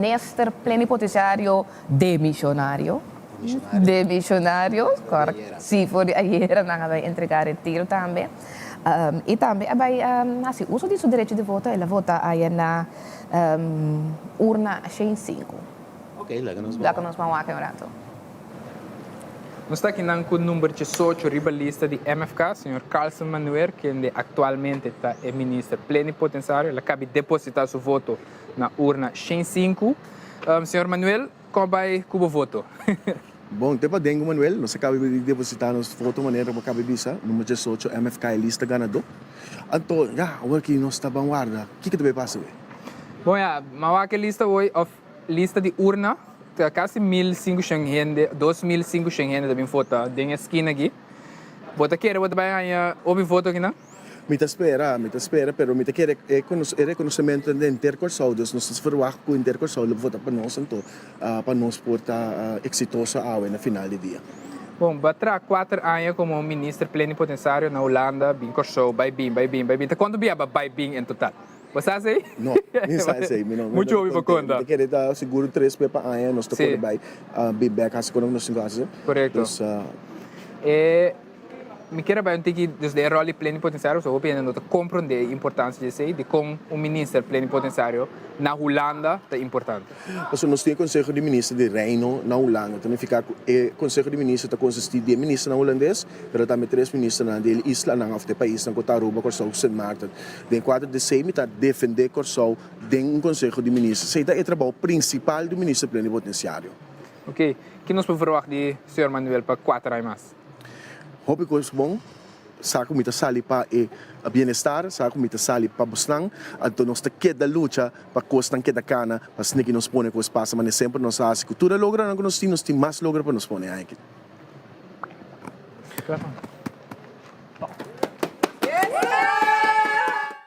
Minister plenipotenciario demisionario. Demisionario, correcto. Si, for di ayera nan a bay entrega retiro tambe. Y tambe a bay haci uso di su derecho di voto, el a vota aya na urna 105. Ok, laga nos Laga nos ban wak un rato. Nos ta akinan ku number 18 riba lista di MFK, señor Carlson Manuel, kende aktualmente ta e minister plenipotenciario. El a kabi deposita su voto na urna 105. Señor Manuel, kon bai ku bo voto? Bon, te paden ku Manuel, nos a kaba di depositá nos voto manera bo a kaba di bisa, number 18 MFK e lista ganadó. Anto, ya, awor ki nos ta ban warda, kiko ta bai pasa awe? Bon ya, m'a wak e lista hoy, òf lista di urna, ta kasi 1500 hende, 2500 hende ta bin vota den e skina aki. Bo ta kere bo ta bai haña hopi voto akinan? Mi ta spera, mi ta spera, pero mi ta kere e e rekonosementu den henter Kòrsou, dus nos ta ferwagt ku henter Kòrsou lo vota pa nos anto pa nos por ta eksitoso awe na final di dia. Bon, bo a traha kuater aña komo minister plenipotensario na Hulanda, bin Kòrsou, bai bin, bai bin, bai bin. Ta kuantu bia bo a bai bin en total? Bo sa esei? No, mi no sa esei. Mi no, mi Muchu no hopi bo kont'é. Mi konta. ta kere ta sigur tres bes pa aña nos ta Sí. kore bai bin bèk hasi kono ku nos tin ku hasi. Korekto. Dus. E. Mi kier a bai un tiki dus den e rol di plenipotenciario, pasobra hopi hende no ta comprende e importancia di esey, dicon un minister plenipotenciario na Hulanda ta importante. Pasobra nos tin e Conseho di Minister di Reino na Hulanda, ta nifica cu e Conseho di Minister ta consisti di e ministernan hulandes, pero tambe tres ministernan di e islanan of di e paisnan cu ta Aruba, Corsou cu Sint Maarten. Den cuadro di esey mi ta defende Corsou den un Conseho di Minister. Esey ta e trabou principal di un minister plenipotenciario. Ok, ki nos por verwacht di señor Manuel pa cuater aña mas? Hopi kos bon, sa ku mi ta sali pa e bienestar, sa ku mi ta sali pa bosnan, anto nos ta keda lucha pa kosnan keda kana, pa asina ki nos pone kos pasa, mane semper nos a hasi ku tur e logronan ku nos tin, nos tin mas logro pa nos pone aki.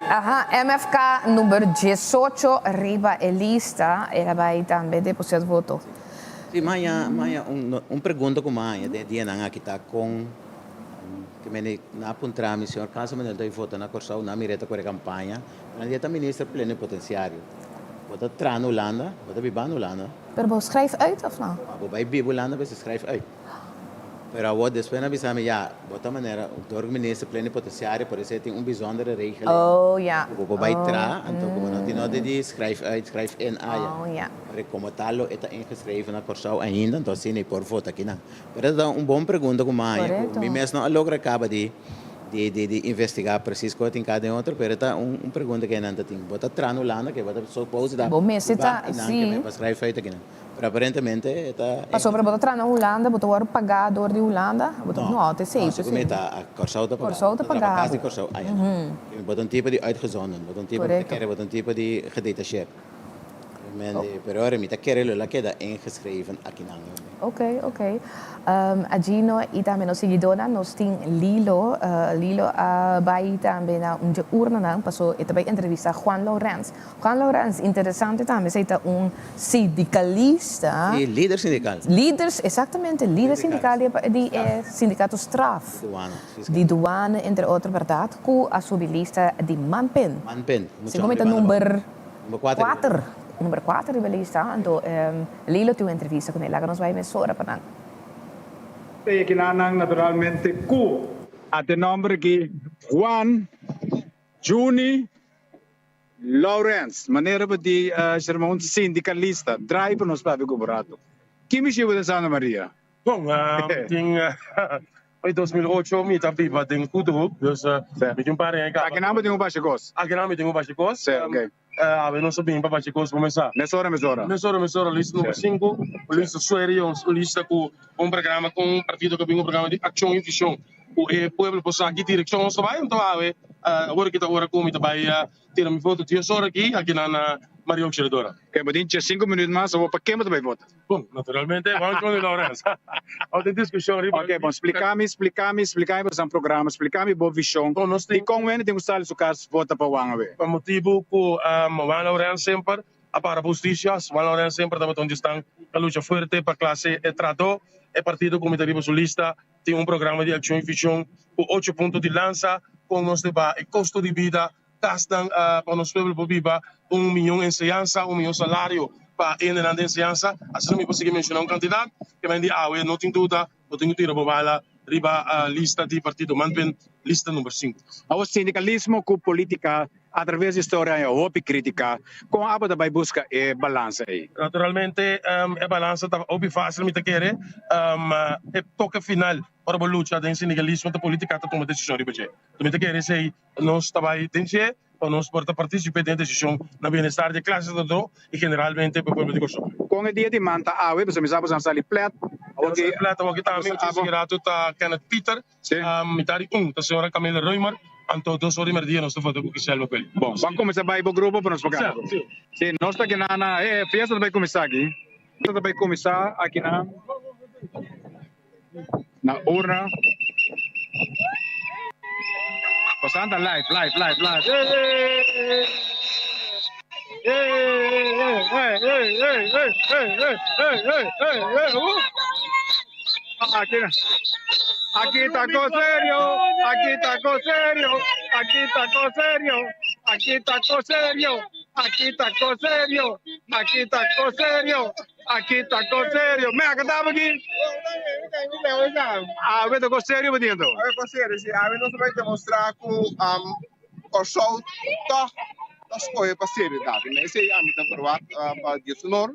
Aha, MFK number 18 riba e lista, el a bai tambe deposita voto. Sí, maña, maña un, un pregunta ku maña den e dianan aki ta kon ke mene nan a puntra mi, señor Carlson Manuel ta vota na Kòrsou, nan a mir'é ta kore kampaña, nan di e ta minister plenipotenciario. Bo ta traha na Hulanda, bo ta biba na Hulanda. Pero bo schrijf uit of no? Bo bai biba Hulanda, bo schrijf uit. Pero awor despues nan a bisa mi, ya, bo ta manera dor minister plenipotenciario, por eso e tin un bijzondere regeling. Oh, ya. Ku bo por bai traha, anto ku bo no tin nodi di schrijf uit, schrijf in aya. Oh, ya. Pero komo tal lo e ta ingeschreven na Kòrsou ainda, anto asina e por vota akinan. Pero e ta un bon pregunta ku mi a haña, ku mi mes no a logra kaba di di di di investigá presis kon a tin kada den otro, pero e ta un un pregunta ku nan ta tin. Bo ta traha na Hulanda ke bo ta supose ta Bo mester ta, biba akinan si. ke men pa schrijf uit akinan. Pero aparentemente e ta. Pasobra bo ta traha na Hulanda, bo ta wòrdu pagá dor di Hulanda? Bo ta, no, ta esei, No, segun mi ta Kòrsou ta pagá. Kòrsou ta Bo ta traha pa pagá kas di bo. Kòrsou aya nan. Bo ta un tipo di uitgezonden, bo ta un tipo, mi ta kere bo ta un tipo di gedetacheerd. Pero ora mi ta kere lo la keda ingeschreven akinan. Ok, ok. Agino y tambe nos siguidónan, nos tin Lilo. Lilo a bai tambe na un dje urnanan, paso e ta bai entrevistá Juan Laurens. Juan Laurens, interesante tambe, esei ta un sindicalista. Sí, lider sindical. Lider, exactamente, lider sindical di e sindicato Straf. Di douane, fiscal. Di douane, entre otro, berdad, cu a subi lista di Manpen. Manpen, mucho Segun mi ta number. Number kuater. Kuater, number kuater riba lista, anto Lilo tin un entrevista cu ne, laga nos bai mesora pa nan. Esei kinanan naturalmente cu a te nomber aki Juan Juni Lawrence, manera bo di Sherman un sindicalista, draai pa nos papia cu bo rato. Ki mishi bo den Santa Maria? Bon, tin oi 2008 mi ta biba den Goede Hoop, dus mi tin un par di aña caba. Akinan bo tin un bashikos? Akinan mi tin un bashikos. Sí, ok. Awe nos a bin pa bashikos pa mesa. Mesora, mesora. Mesora, mesora, lista number sinku, un lista serio, un lista cu un programa, cu un partido cu a bin cu un programa di accion y vision. Ku e pueblo por sa ki direkshon nos ta bai. Anto awe, awor ki ta ora ku mi ta bai tira mi voto dies ora aki, aki na na Maria Auxiliadora. Oke, bo tin 5 minuut mas, awor pa ken bo ta bai vota? Bon, naturalmente Juan Johnny Lourens. Awor tin diskushon riba. Oke, bon, splika mi, splika mi, splika mi boso programa, splika mi bo vishon. Bon, nos tin. Dikon wende tin ku sali su kas vota pa Juan awe? Pa motibu ku Juan Lourens semper a para pa hustisia, Juan Lourens semper tabata un distan ta lucha fuerte pa klase e trahadó. E partido ku mi ta riba su lista Tin un programa di akshon i vishon ku ocho punto di lansa kon nos ta baha e kosto di bida, kasnan pa nos pueblo por biba, un miyon enseñansa, un miyon salario pa hendenan den enseñansa. Asina mi por sigui menshoná un kantidat ke men di awe no tin duda bo tin ku tira bo bala riba lista di partido Manpen, lista number sinku. Awor sindikalismo ku politika atraves di historia haña hopi kritika. Kon abo ta bai buska e balansa ei? Naturalmente e balansa ta hopi fásil mi ta kere. E toke final ora bo lucha den sindikalismo ta politika ta tuma desishon riba dje. Mi ta kere esei nos ta bai den dje pa nos por ta participe den decision na bienestar di e clase trabador y generalmente pa e pueblo di Kòrsou. Kon e dia di man ta awe? Pasobra mi sa boso a sali plet. Awor ki plet awor ki ta mi un sigui rato ta Kenneth Pieter, mitar di un ta señora Camille Römer, anto dos ora y merdia nos ta vota ku Giselle Mapel. Bon, ban kuminsá bai bo grupo pa nos por gana. Si, nos ta kina na e fiesta ta bai kuminsá aki. Fiesta ta bai kuminsá aki na. Na urna. Pasan ta live, live, live, live. Aki, aki ta ko serio, aki ta ko serio, aki ta ko serio, aki ta ko serio, aki ta ko serio, aki ta ko serio. Aki ta cos serio. Me aka taba aki. Awe ta cos serio bo tin anto. Awe cos serio si. Awe nos ta bai demostra cu Corsou toch ta scoge pa seriedad. Y esey ami ta verwacht pa Dios honor.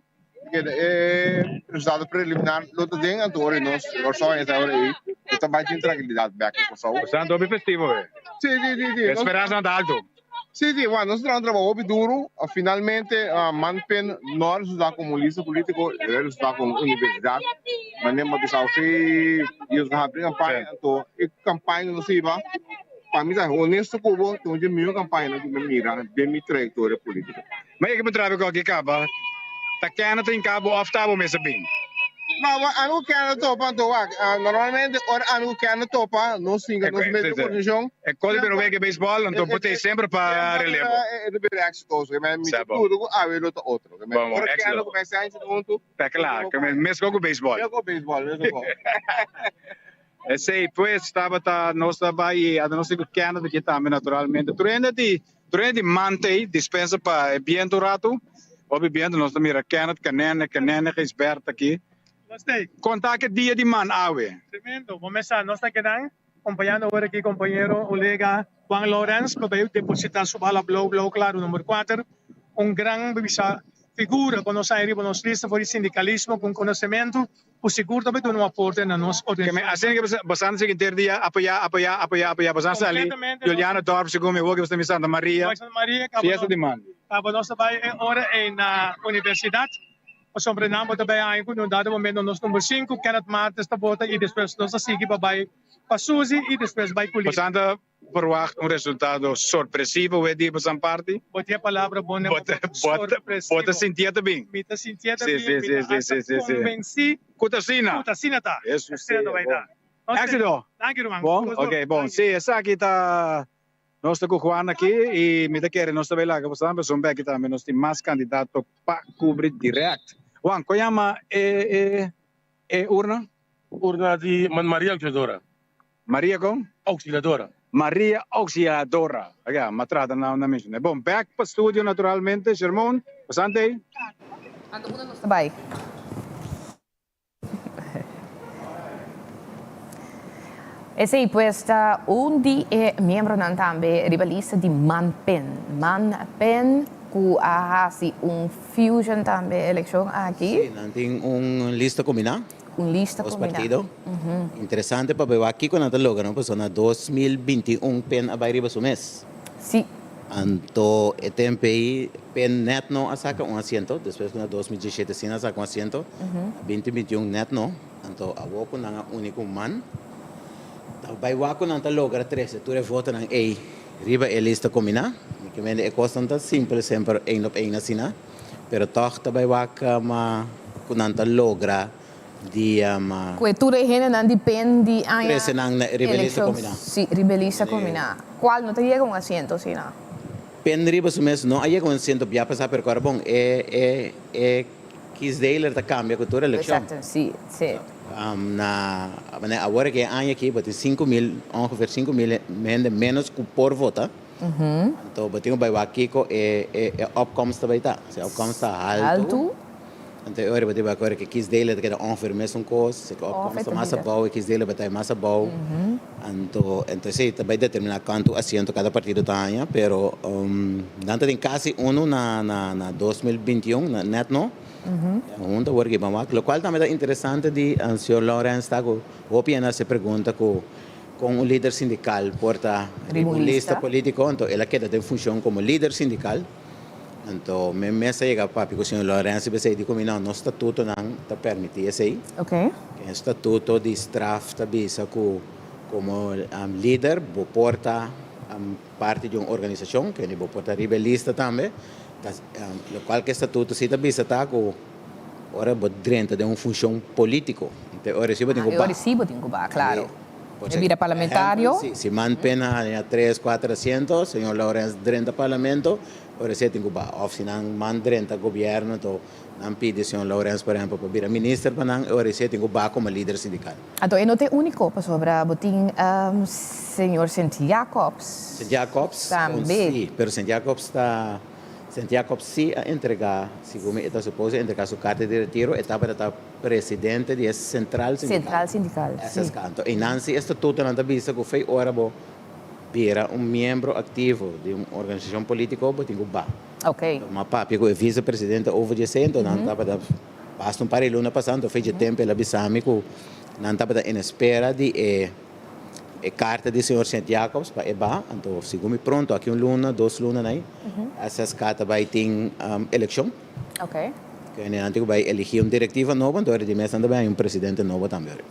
Keda e resultado preliminar lo ta den anto ora nos Corsou a esa ora ey nos ta bai tin trankilidad bek na Corsou. Santo hopi festivo we. Si si si si. E speransa ta alto. Sí, sí, bueno, nos a traha un trabou hopi duru. Finalmente, Manpen no a resultá komo un lista polítiko, el a resultá komo un universidat. Manera mi a bisa sí, Dios a habri kampaña, anto e kampaña ku nos hiba, pa mi ta honesto ku bo, ta un di e mihó kampañanan ku mi a mira den mi trayektoria polítiko. Ma e ke bo traha ku aki kaba, ta Kenneth ta hinka bo òf ta abo mes a bin? No, ami ku Kenneth topa, anto wak, normalmente ora ami ku Kenneth topa, nos hinka nos mes den posishon. E kos di wega beisbòl, anto bo ta ei semper pa relevo. E ta bira eksitoso, ke mi ta duda ku awe lo ta otro. Bon, bon, Ora Kenneth ku Sanchez huntu. Ta kla, ke meskos ku beisbòl. Meskos ku beisbòl, meskos ku. Esei pues tabata nos ta bai i ata nos tin ku Kenneth aki tambe naturalmente. Tur hende di tur hende di mantei dispensa pa e bientu un ratu. Hopi bientu nos ta mira Kenneth, Kanene, Kanene Gijsbert aki. Konta ke dia di man awe. Tremendo. Bo mesa nos ta kedan kompañando awor aki kompañero olega Juan Lawrence pa bai deposita su bala blou blou klaru number kuater. Un gran bisa figura ku nos hay riba nos lista for di sindikalismo ku un konosementu Ku sigur ta bai duna un aporte na nos organisashon. Asina ke boso ta sigui henter dia apoyá, apoyá, apoyá, apoyá. Boso a sali Juliana Dorp segun mi hopi boso ta mi Santa Maria. Fiesta di man. Kaba nos ta bai e ora ei na universidat pasobra nan bo ta bai haña ku na un dado momento nos number sinku Kenneth Martes ta bota i despues nos ta sigui pa bai pa Suzy i despues bai ku Lina. Verwacht un resultado sorpresivo we di bosan parti? Bo tin e palabra bon den bo boka, sorpresivo. Bo ta sintié ta bin? Mi ta sintié ta bin, mi ta hasta konvensí Ku ta asina. ku ta asina ta. Hesus Asina ta bai ta. Éxito! Danki ruman. Bon, ok, bon. Sí, esaki ta nos ta ku Juan aki i mi ta kere nos ta bai laga bosan pasobra beki tambe nos tin mas kandidato pa kubri dirèkt. Juan, kon yama e e e urna? Urna di Maria Auxiliadora. Maria kon? Auxiliadora. Maria Auxiliadora. Oke, m'a trata na na mencion'é. Bon, bek pa studio naturalmente. Shermon, pasante ei. Anto unda nos ta bai? Esei pues ta un di e miembronan tambe riba lista di Manpen. Manpen ku a hasi un fusion tambe elekshon aki. Sí, nan tin un lista kombiná. Un lista Dos kombiná. partido. Interesante pa wak kiko nan ta logra no pasobra na 2021 pen a bai riba su mes. Sí. Anto e tempo ei pen net no a saka un asiento, despues ku na 2017 si nan a saka un asiento, na 2021 net no, anto awor ku nan a uni ku man ta bai wak ku nan ta logra trese tur e votonan ei riba e lista kombiná. Mi ke mende e kosnan ta simpel semper ein op ein asina. Pero tòg ta bai wak ma ku nan ta logra di ma. Ku e tur e hendenan di pen di aña Trese nan na riba e lista elekshon kombiná. si riba e lista kombiná. Kual no ta yega un asiento asina? Pen riba su mes no a yega un asiento bia pasá pero kòrda bon e e e kiesdeler ta kambia ku tur elekshon. Exacto si si. Na awor aki e aña aki bo tin 5000 ongeveer 5000 hende ménos ku por vota. Anto bo tin ku bai wak kiko e e opkomst ta bai ta. Si e opkomst ta haltu. Haltu. Anto e ora bo ta bai kore ku e kiesdeler ta keda ongeveer mesun kos, si ku opkomst ta mas abou e kiesdeler bo ta bai mas abou. Anto anto esei ta bai determiná kantu asiento kada partido ta haña, pero nan ta tin kasi unu na na na 2021, na nèt no. Huntu awor ki ban wak. Lokual tambe ta interesante di señor Lawrence ta ku hopi hende a hasi pregunta ku kon un lider sindikal por ta riba un lista polítiko, anto el a keda den funshon komo lider sindikal. Anto mi mes a yega papia ku señor Lorenzo i p'esei di ku mi no, nos statutonan ta permití esei. E statuto di straf ta bisa ku komo lider bo por ta parti di un organisashon, kende bo por ta riba e lista tambe. Ta lokual ku e statuto si ta bisa ta ku ora bo drenta den un funshon polítiko, anto e ora si bo tin ku E ora si bo tin ku ba, klaro. E bira parlamentario. Si, si man pena haña tres, kuater asiento, señor Lawrence drenta parlamento, ora si e tin ku ba. Òf si nan man drenta gobièrnu, anto nan pidi señor Lawrence, por ehèmpel, pa bira minister pa nan, e ora si e tin ku ba komo lider sindikal. Anto e no ta e úniko, pasobra bo tin señor Sint Jacobs. Sint Jacobs, Tambe. Si, pero Sint Jacobs ta, Sint Jacobs si a entregá, segun mi e ta suposo entregá su karta di retiro, e tabata ta. Presidente di e Sentral Sindical. Sentral Sindical, si. SSK. Anto einan si e statutonan ta bisa ku fei ora bo bira un miembro aktivo di un organisashon politiko bo tin ku ba. Ok. Anto m'a papia ku e vise presidente over di esei anto nan tabata basta un par di luna pasa anto fei dje tempu el a bisa mi ku nan tabata en espera di e e karta di señor Sint Jacobs pa e ba. Anto segun mi pronto aki un luna dos luna nai SSK ta bai tin elekshon. Ok. Kende nan tin ku bai eligí un direktiva nobo, anto di mes nan ta bai haña un presidente nobo tambe ori.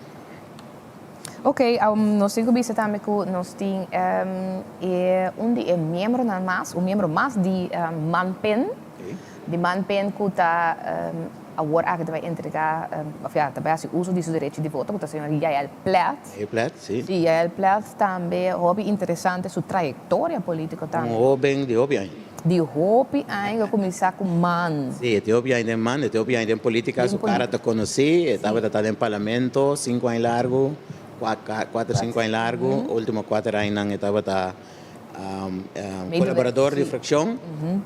Ok, nos tin ku bisa tambe ku nos tin e un di e miembronan mas, un miembro mas di Manpen, di Manpen ku ta awor aki ta bai entregá, òf ya, ta bai hasi uso di su derecho di voto, ku ta señor Yael Plet. Yael Plet, si. Si, Yael Plet tambe, hopi interesante su trayektoria polítiko tambe. Un hóben di hopi aña. Di hopi aña ku kuminsá ku man. Sí, e tin hopi aña den man, e tin hopi aña den polítika, su kara ta konosí, e tabata ta den parlamento sinku aña largu, kuater sinku aña largu, último kuater añanan e tabata kolaborador di frakshon,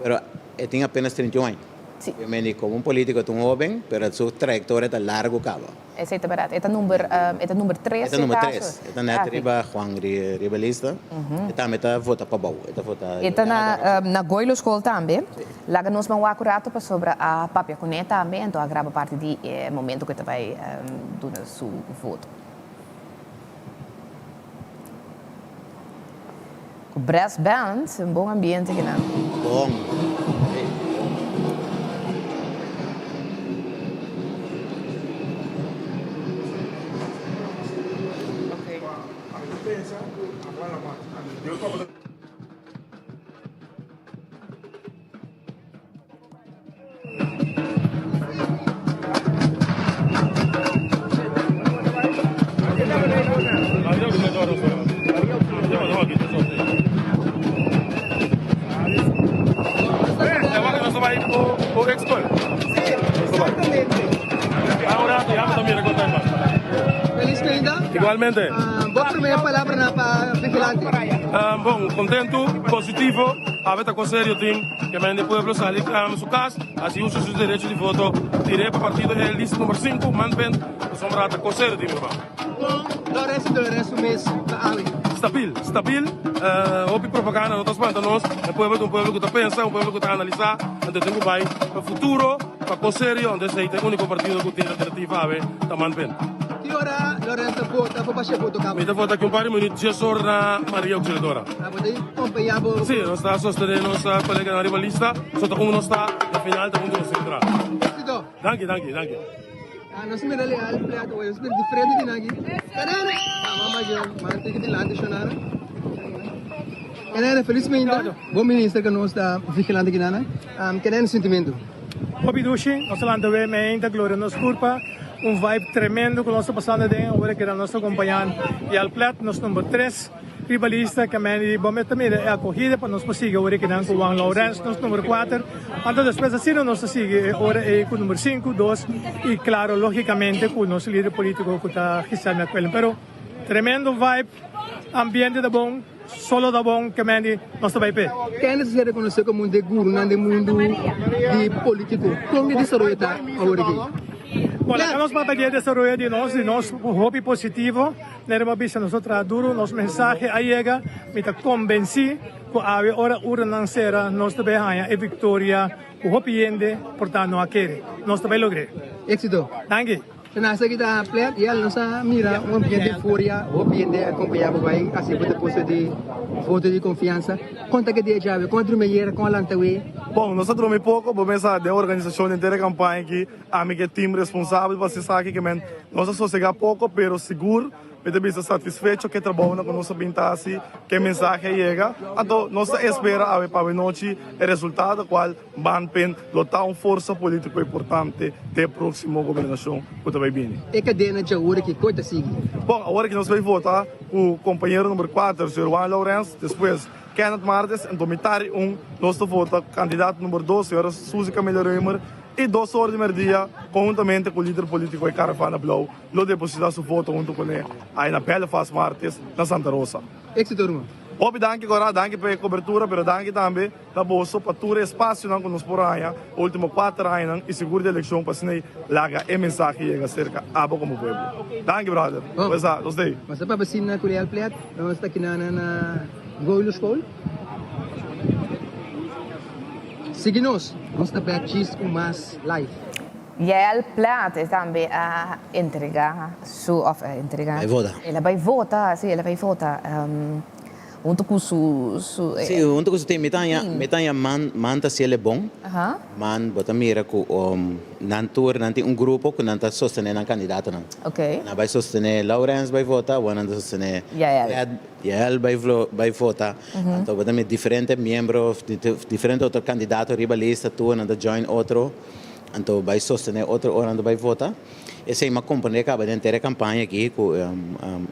pero e tin apenas 31 aña. Obviamente komo un polítiko ta un hóben, pero su trayektoria ta largu kaba. Esei ta bèrdat. E ta number, e ta number tres E ta number tres. E ta nèt riba Juan riba lista. E tambe ta vota pabou. E ta vota. E ta na na Goilo School tambe. Laga nos ban wak un rato pasobra a papia kuné tambe anto a graba parti di e momento ku e ta bai duna su voto. Ku brass band, un bon ambiente kinan. Bon. Igualmente. Bo primer palabranan pa Vigilante? Bon, contento, positivo. Awe ta con serio tin. Ke men di pueblo sali su kas, hasi uso su derecho di voto, tir'é pa partido e lista number sinku, Manpen, pasobra ta kosero di mi ruman. Kon Lorenzo de Lorenzo mes ta awe? Stabil, stabil, hopi propaganda no ta spanta nos, e pueblo ta un pueblo ku ta pensa, un pueblo ku ta analisá, anto tin ku bai pa futuro, pa kos serio, anto esei ta e úniko partido ku tin alternativa awe, ta Manpen. Ki ora Lorenzo vota for basha voto kaba? Mi ta vota aki un par di minuut, dies or na Maria Auxiliadora. Abo ta acompaña bo? Sí, nos ta sostene nos coleganan riba lista. So ta un nos ta na final ta un di nos tin tra. Éxito! Danki, danki, danki. Ah, nos mira leal plato, nos mira diferente di naki. Kanana! Ah, mama je, man tiki dilante shonara. Kanana, felizmente, bo minister que nos ta vigilante kinana. Um, kanana sentimento? Hopi dushi, nos ta lanta we meinta, gloria nos curpa. Un vibe tremendo cu nos ta pasando den awor aki nos ta acompañando Yal Plet, nos number tres. Riba lista ke men di bo mester mira e akogida pa nos por sigui ora kinan ku Juan Laurens nos number kuater, anto despues asina nos ta sigui e ora ei ku number sinku, dos i klaro logikamente ku nos lider politiko ku ta Giselle Mcquillan. Pero tremendo vibe, ambiente ta bon. Solo ta bon ke men di nos ta bai p'e. Ken ta ser rekonosé komo un di e gurunan den mundu di polítiko? Kon e desaroyo ta awor aki? Bon, laga nos papia di e desaroyo di nos, di nos hopi positivo. Nere bo a bisa nos a traha duru, nos mensahe a yega. Mi ta kombensí ku awe ora urnanan sera nos ta bai haña e viktoria ku hopi hende por ta no a kere. Nos ta bai logr'é. Éksito! Danki! Na esaki ta plet y nos a mira un ambiente di euforia, hopi hende a acompaña bo bay haci bo deposito di voto di confiansa. Con ta keda e djawe? Con a drumi ayera? Con a lanta awe? Bon, nos a drumi poco, bo mesa den organisacion di henter e campaña aki, ami ke team responsabel pa haci esaki, ke men nos a sosega poco, pero sigur Mi ta bisa satisfecho ku e trabounan ku nos a bin ta hasi, ku e mensahe a yega. Anto nos ta espera awe pa awenochi e resultado kual Banpen lo ta un forsa politiko importante den e próksimo gobernashon ku ta bai bini. E kadena dje awor aki koi ta sigui? Bon, awor aki nos bai vota ku kompañero number kuater, señor Juan Laurens, despues Kenneth Martes, anto mitad di un nos ta vota kandidato number dos, señora Suzy Camelia Römer, i dos ora di merdia konhuntamente ku lider politiko e Karavana Blou. Lo deposita su voto hunto kuné ai na Belfast Martes na Santa Rosa. Éxito ruman. Hopi danki Cora, danki pa e cobertura pero danki tambe na boso pa tur e espacionan cu nos por haña ultimo cuater añanan y sigur di eleccion pa asina laga e mensahe yega cerca abo como pueblo. Danki brother. Bon. Pues a, nos t'ey. Nos ta papia asina cu Real Plet, nos ta kina na Goilo School. Sigui nos, nos ta bek djis cu mas live. Yael Plaat e tambe a entrega su of a entrega. Bai vota. El a bai vota, si el a bai vota hunto cu su su. Si hunto cu su team mi ta haña mi ta haña man man ta haciel e bon man bo ta mira cu nan tur nan tin un grupo cu nan ta sostene nan candidatonan nan a bai sostene Laurens bai vota awor nan ta sostene Yael Yael bai bai vota anto bo ta mira diferente miembro diferente otro candidato riba lista tur nan ta join otro. Anto bai sostené otro ora anto bai vota. Esei m'a komprendé kaba den henter e kampaña aki ku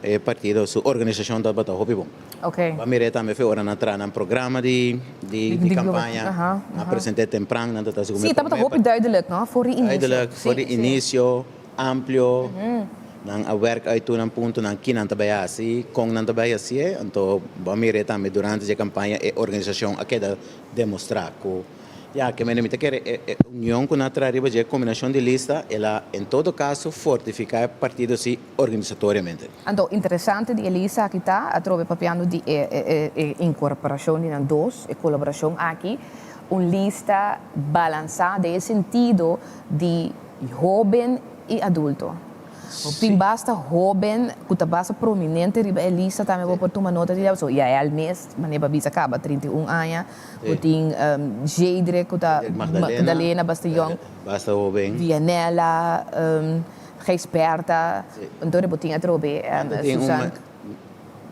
e partido su organisashon tabata hopi bon. Bo a mir'é tambe fe ora nan traha nan programa di di kampaña, nan a present'é tempran, nan ta ta Sí, tabata hopi duidelijk no, for di inisio. Duidelijk, for di inisio, amplio, nan a wèrk uit tur nan puntonan, ki nan ta bai hasi, kon nan ta bai hasié. Anto bo a mir'é tambe durante dje kampaña e organisashon a keda demostrá ku Ya, ke mende mi ta kere e e union ku nan a traha riba dje kombinashon di lista, el a en todo kaso fortifiká e partido si organisatoriamente. Anto, interesante di e lista aki ta, atrobe papiando di e e e inkorporashon di nan dos, e kolaborashon aki, un lista balansá den e sentido di hóben i adulto. Bo tin basta hoben ku ta basta prominente riba e lista tambe bo por tuma nota di dje. So Yael mes, manera bo a bisa kaba, 31 aña. Bo tin Jedrek ku ta Magdalena basta yòn. Basta hoben. Vianella, Gijsbertha. Entonces bo tin atrobe Susan.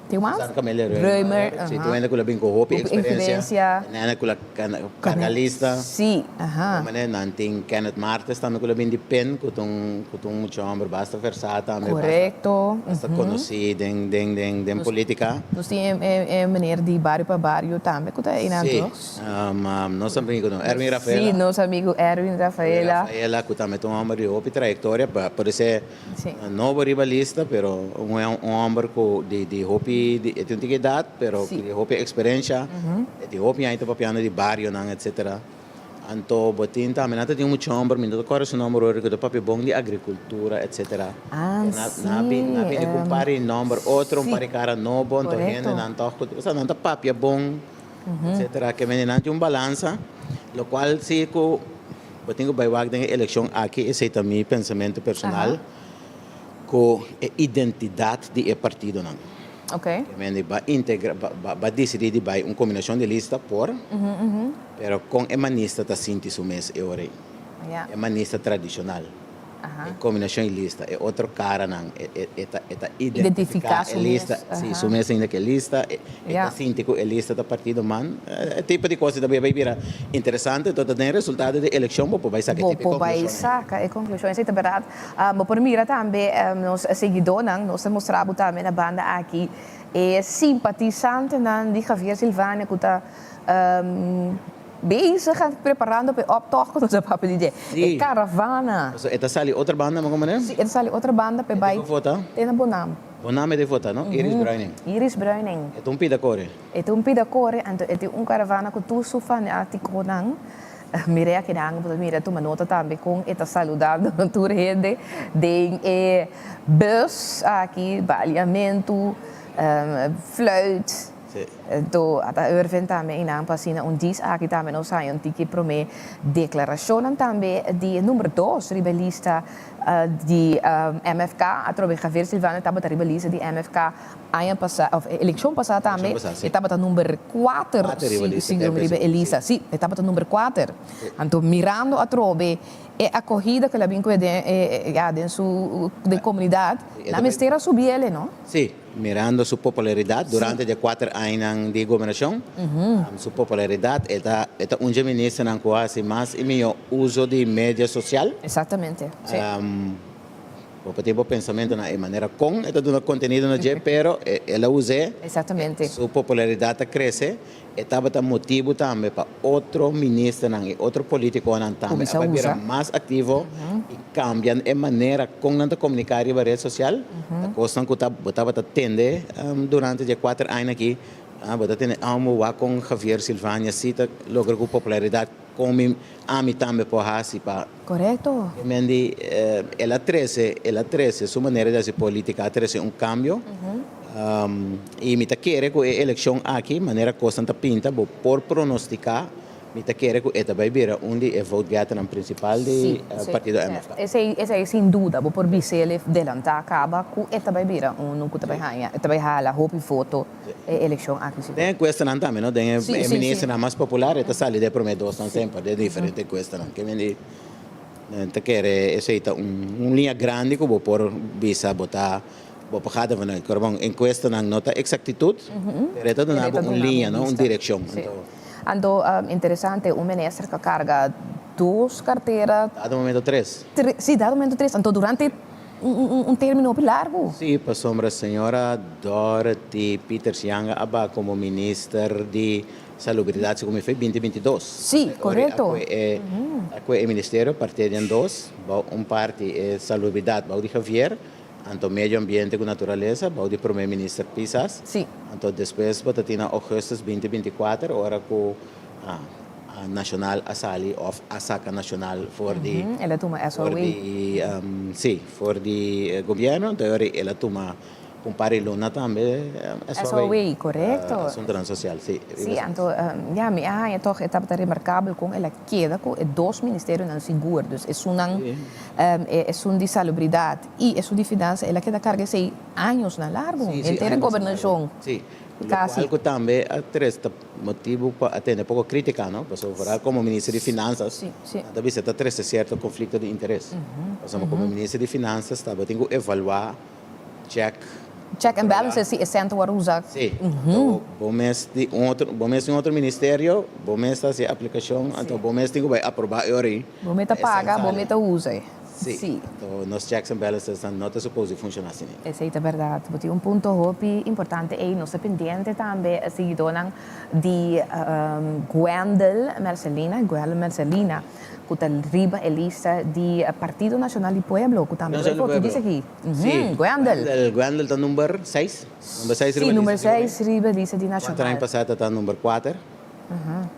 Tin mas? Susan Camelia Römer. Römer, Si, tin hende ku la bin ku hopi eksperensia. Tin hende ku la karga lista. Si, aha. Di manera nan tin Kenneth Martes tambe ku la bin di pen ku ta un ku ta un mucha hòmber basta versá tambe. Korekto. Basta konosí den den den den politika. Nos tin e e meneer di Bario pa Bario tambe ku ta einan toch? Si, nos amigu no, Erwin Rafaela. Si, nos amigu Erwin Rafaela. Erwin Rafaela ku tambe ta un hòmber di hopi trayektoria, por esei Nobo riba lista pero un un homber cu di di hopi di e tin un tiki edad pero cu di hopi experiencia e tin hopi aña ta papiando di barionan etcetera anto bo tin tambe nan ta tin un mucha homber mi no ta corda su nomber ora cu ta papia bon di agricultura etcetera Ah si nan a bin nan a bini cu un par di nomber otro un par di cara nobo anto hendenan toch cu osea nan ta papia bon etcetera ke mende nan tin un balansa locual si cu Bo tin ku bai wak den e elekshon aki, esei ta mi pensamentu personal, ku e identidat di e partidonan. Ke mende ba integra, ba disidí di bai un kombinashon di lista por, pero kon e manista ta sinti su mes e ora ei? E manista tradishonal. E kombinashon di lista, e otro karanan, e ta e ta identifiká e lista, si, su mes ainda ku e lista, e ta sinti ku e lista ta partido man, e tipo di kos ta bai bira interesante, enton ta den resultado di elekshon bo por bai saka e tipo di Bo por bai konklushon. saka e konklushon, esei ta bèrdat. Bo por mira tambe nos seguidónan, nos ta mustra bo tambe na banda aki e simpatisantenan di Javier Silvania ku ta Bezig a preparando pa e optocht ku nos a papia di dje. Sí. E karavana. Pasobra e ta sali otro banda, mi komo ne? Sí, e ta sali otro banda pa e bai. E tin ku vota? Te na Bonam. Bo name di vota, no? Iris Bruining. Iris Bruining. E ta un pida kore. E ta un pida kore, anto e tin un karavana ku tur su fanatikonan. Mireya kinan bo ta mira tuma nota tambe kon e ta saludando tur hende den e bus aki, baliamentu, fluit. Anto ata Irvin tambe einan pa asina un dis aki tambe nos haña un tiki prome deklarashonnan tambe di e number dos riba e lista di MFK. Atrobe Javier Silvano tabata riba lista di MFK aña pasa of e elekshon pasa tambe e tabata number kuater si riba e lista. Si, e tabata number kuater. Anto mirando atrobe e akohida ku el a bin ku e den e ya den su den komunidat nan mester a subi el no? Si. Mirando su popularidad durante di e kuater añanan di gobernacion, su popularidad e ta e ta un dje ministernan cu a haci mas y miyo uzo di media social. Exactamente, si. Bo por tin bo pensamentonan na e manera con e ta duna contenido na dje, pero el a us'e. Exactamente. Su popularidad ta crece. E tabata motibu tambe pa otro ministernan i otro politikonan tambe a bai bira mas aktivo i kambia e manera kon nan ta komuniká riba ret sosial. Ta kosnan ku ta bo tabata tende durante di e kuater aña aki. Bo ta tende amo wak kon Javier Silvania si ta logra ku popularidat kon mi ami tambe por hasi pa Korekto. Men di el a trese el a trese su manera di hasi politika a trese un kambio. I mi ta kere ku e elekshon aki, manera kosnan ta pinta, bo por pronostiká, mi ta kere ku e ta bai bira un di e vote-getternan prinsipal di partido MFK. Esei, esei sin duda, bo por bis'el delantá kaba ku e ta bai bira unu ku ta bai haña, e ta bai hala hopi voto e elekshon aki sigur. Den enkuestanan tambe, no? Den e ministernan mas popular e ta sali den e promé dosnan semper, den diferente enkuestanan. Ke men di, ta kere esei ta un liña grandi ku bo por bisa bo ta. Bo por gada vanuit. Pero bon, encuestanan no ta exactitud, pero e ta duna bo un liña, no? Un direccion. Sí. Anto, interesante, un minister cu a carga dos cartera. Dado momento tres. Sí, dado momento tres. Anto, durante un termino hopi largo. Sí, pasobra señora Dorothy Pieters Janga a ba como minister di Salubridad segun mi fe binti 22. Sí, correcto. Acu e ministerio parti den dos, bou un parti e Salubridad bou di Javier, Anto medio ambiente ku naturalesa bou di Prome Minister Pisas. Sí. Anto despues bo ta tin na augustus binti 24 ora ku a Nacional a sali of a saka Nacional for di El a tuma for SOW. di sí for di gobierno anto e ora el a tuma un par di luna tambe SOW. SOW, korekto. Asuntonan sosial, sí. Sí, anto ya mi a haña tòg e tabata remarkabel kon el a keda ku e dos ministerionan sigur. Dus esunnan esun di salubridat i esun di finansa el a keda karga esei añosnan largu, Sí, sí, henter e añosnan largu. gobernashon Sí, kasi. lokual ku tambe a tres ta motibu pa a tene poko krítika, no? Pasobra foral komo minister di finansas Sí, sí. nan ta bisa ta trese sierto konflikto di interes. Pasobra komo minister di finansas tabatin ku evaluá check. Check and balances si e cent wòrdu usa. Sí, anto bo mes di un otro, bo mes di un otro ministerio, bo mes ta hasi e aplikashon, anto bo mes tin ku bai aprobá e ora ei. Bo mes ta paga, bo mes ta usa e. Sí, anto nos checks and balances nan no ta supos di funshoná asina. Esei ta bèrdat. Bo tin un punto hopi importante ei. Nos ta pendiente tambe siguidónan di Gwendel Mercelina, Gwendel Mercelina, ku ta riba e lista di Partido Nacional di Pueblo, ku tambe ta bai vota dies aki. Sí, Gwendel. Gwendel ta number seis. Number seis riba Sí, number lista di seis riba lista di Nacional. Kuater aña pasá ta ta number kuater.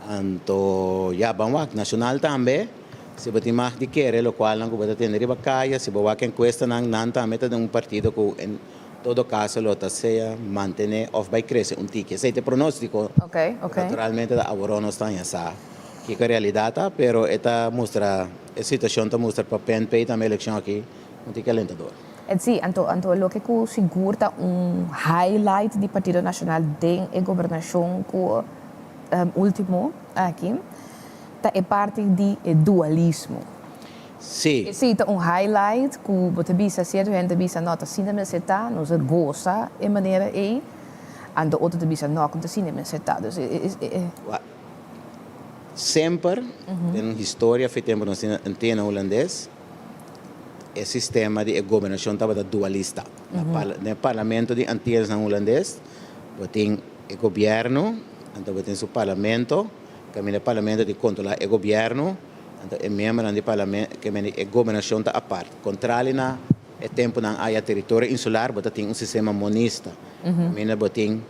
Anto, ya, ban wak. Nacional tambe, si bo tin mag di kere lokualnan ku bo ta tende riba kaya, si bo wak enkuestanan, nan tambe ta den un partido ku en todo kaso lo ta sea mantené òf bai krese un tiki. Esei ta e pronóstiko. Oké, oké. Naturalmente ta aworó nos ta haña sa kiko e realidat ta, pero e ta mustra, e situashon ta mustra pa PNP tambe elekshon aki. Un tiki alentador. Sí, anto anto loke ku sigur ta un highlight di Partido Nacional den e gobernashon ku ultimo aki ta e parti di e dualismo. Sí. Esei ta un highlight ku bo ta bisa sierto hende ta bisa no ta asina mester ta, nos a gosa e manera ei, anto otro ta bisa no ku ta asina mester ta. Dus e e. Semper den historia fi tempu nos tin Antillan Hulandes. E sistema di e gobernashon tabata dualista. Na e parlamento di Antillasnan Hulandes bo tin e gobièrnu, anto bo tin su parlamento, kaminda e parlamento di kontrolá e gobièrnu, anto e miembronan di parlamento, ke men di e gobernashon ta apart. Kontrali na. E tempunan aya teritorio insular bo ta tin un sistema monista. Kaminda bo tin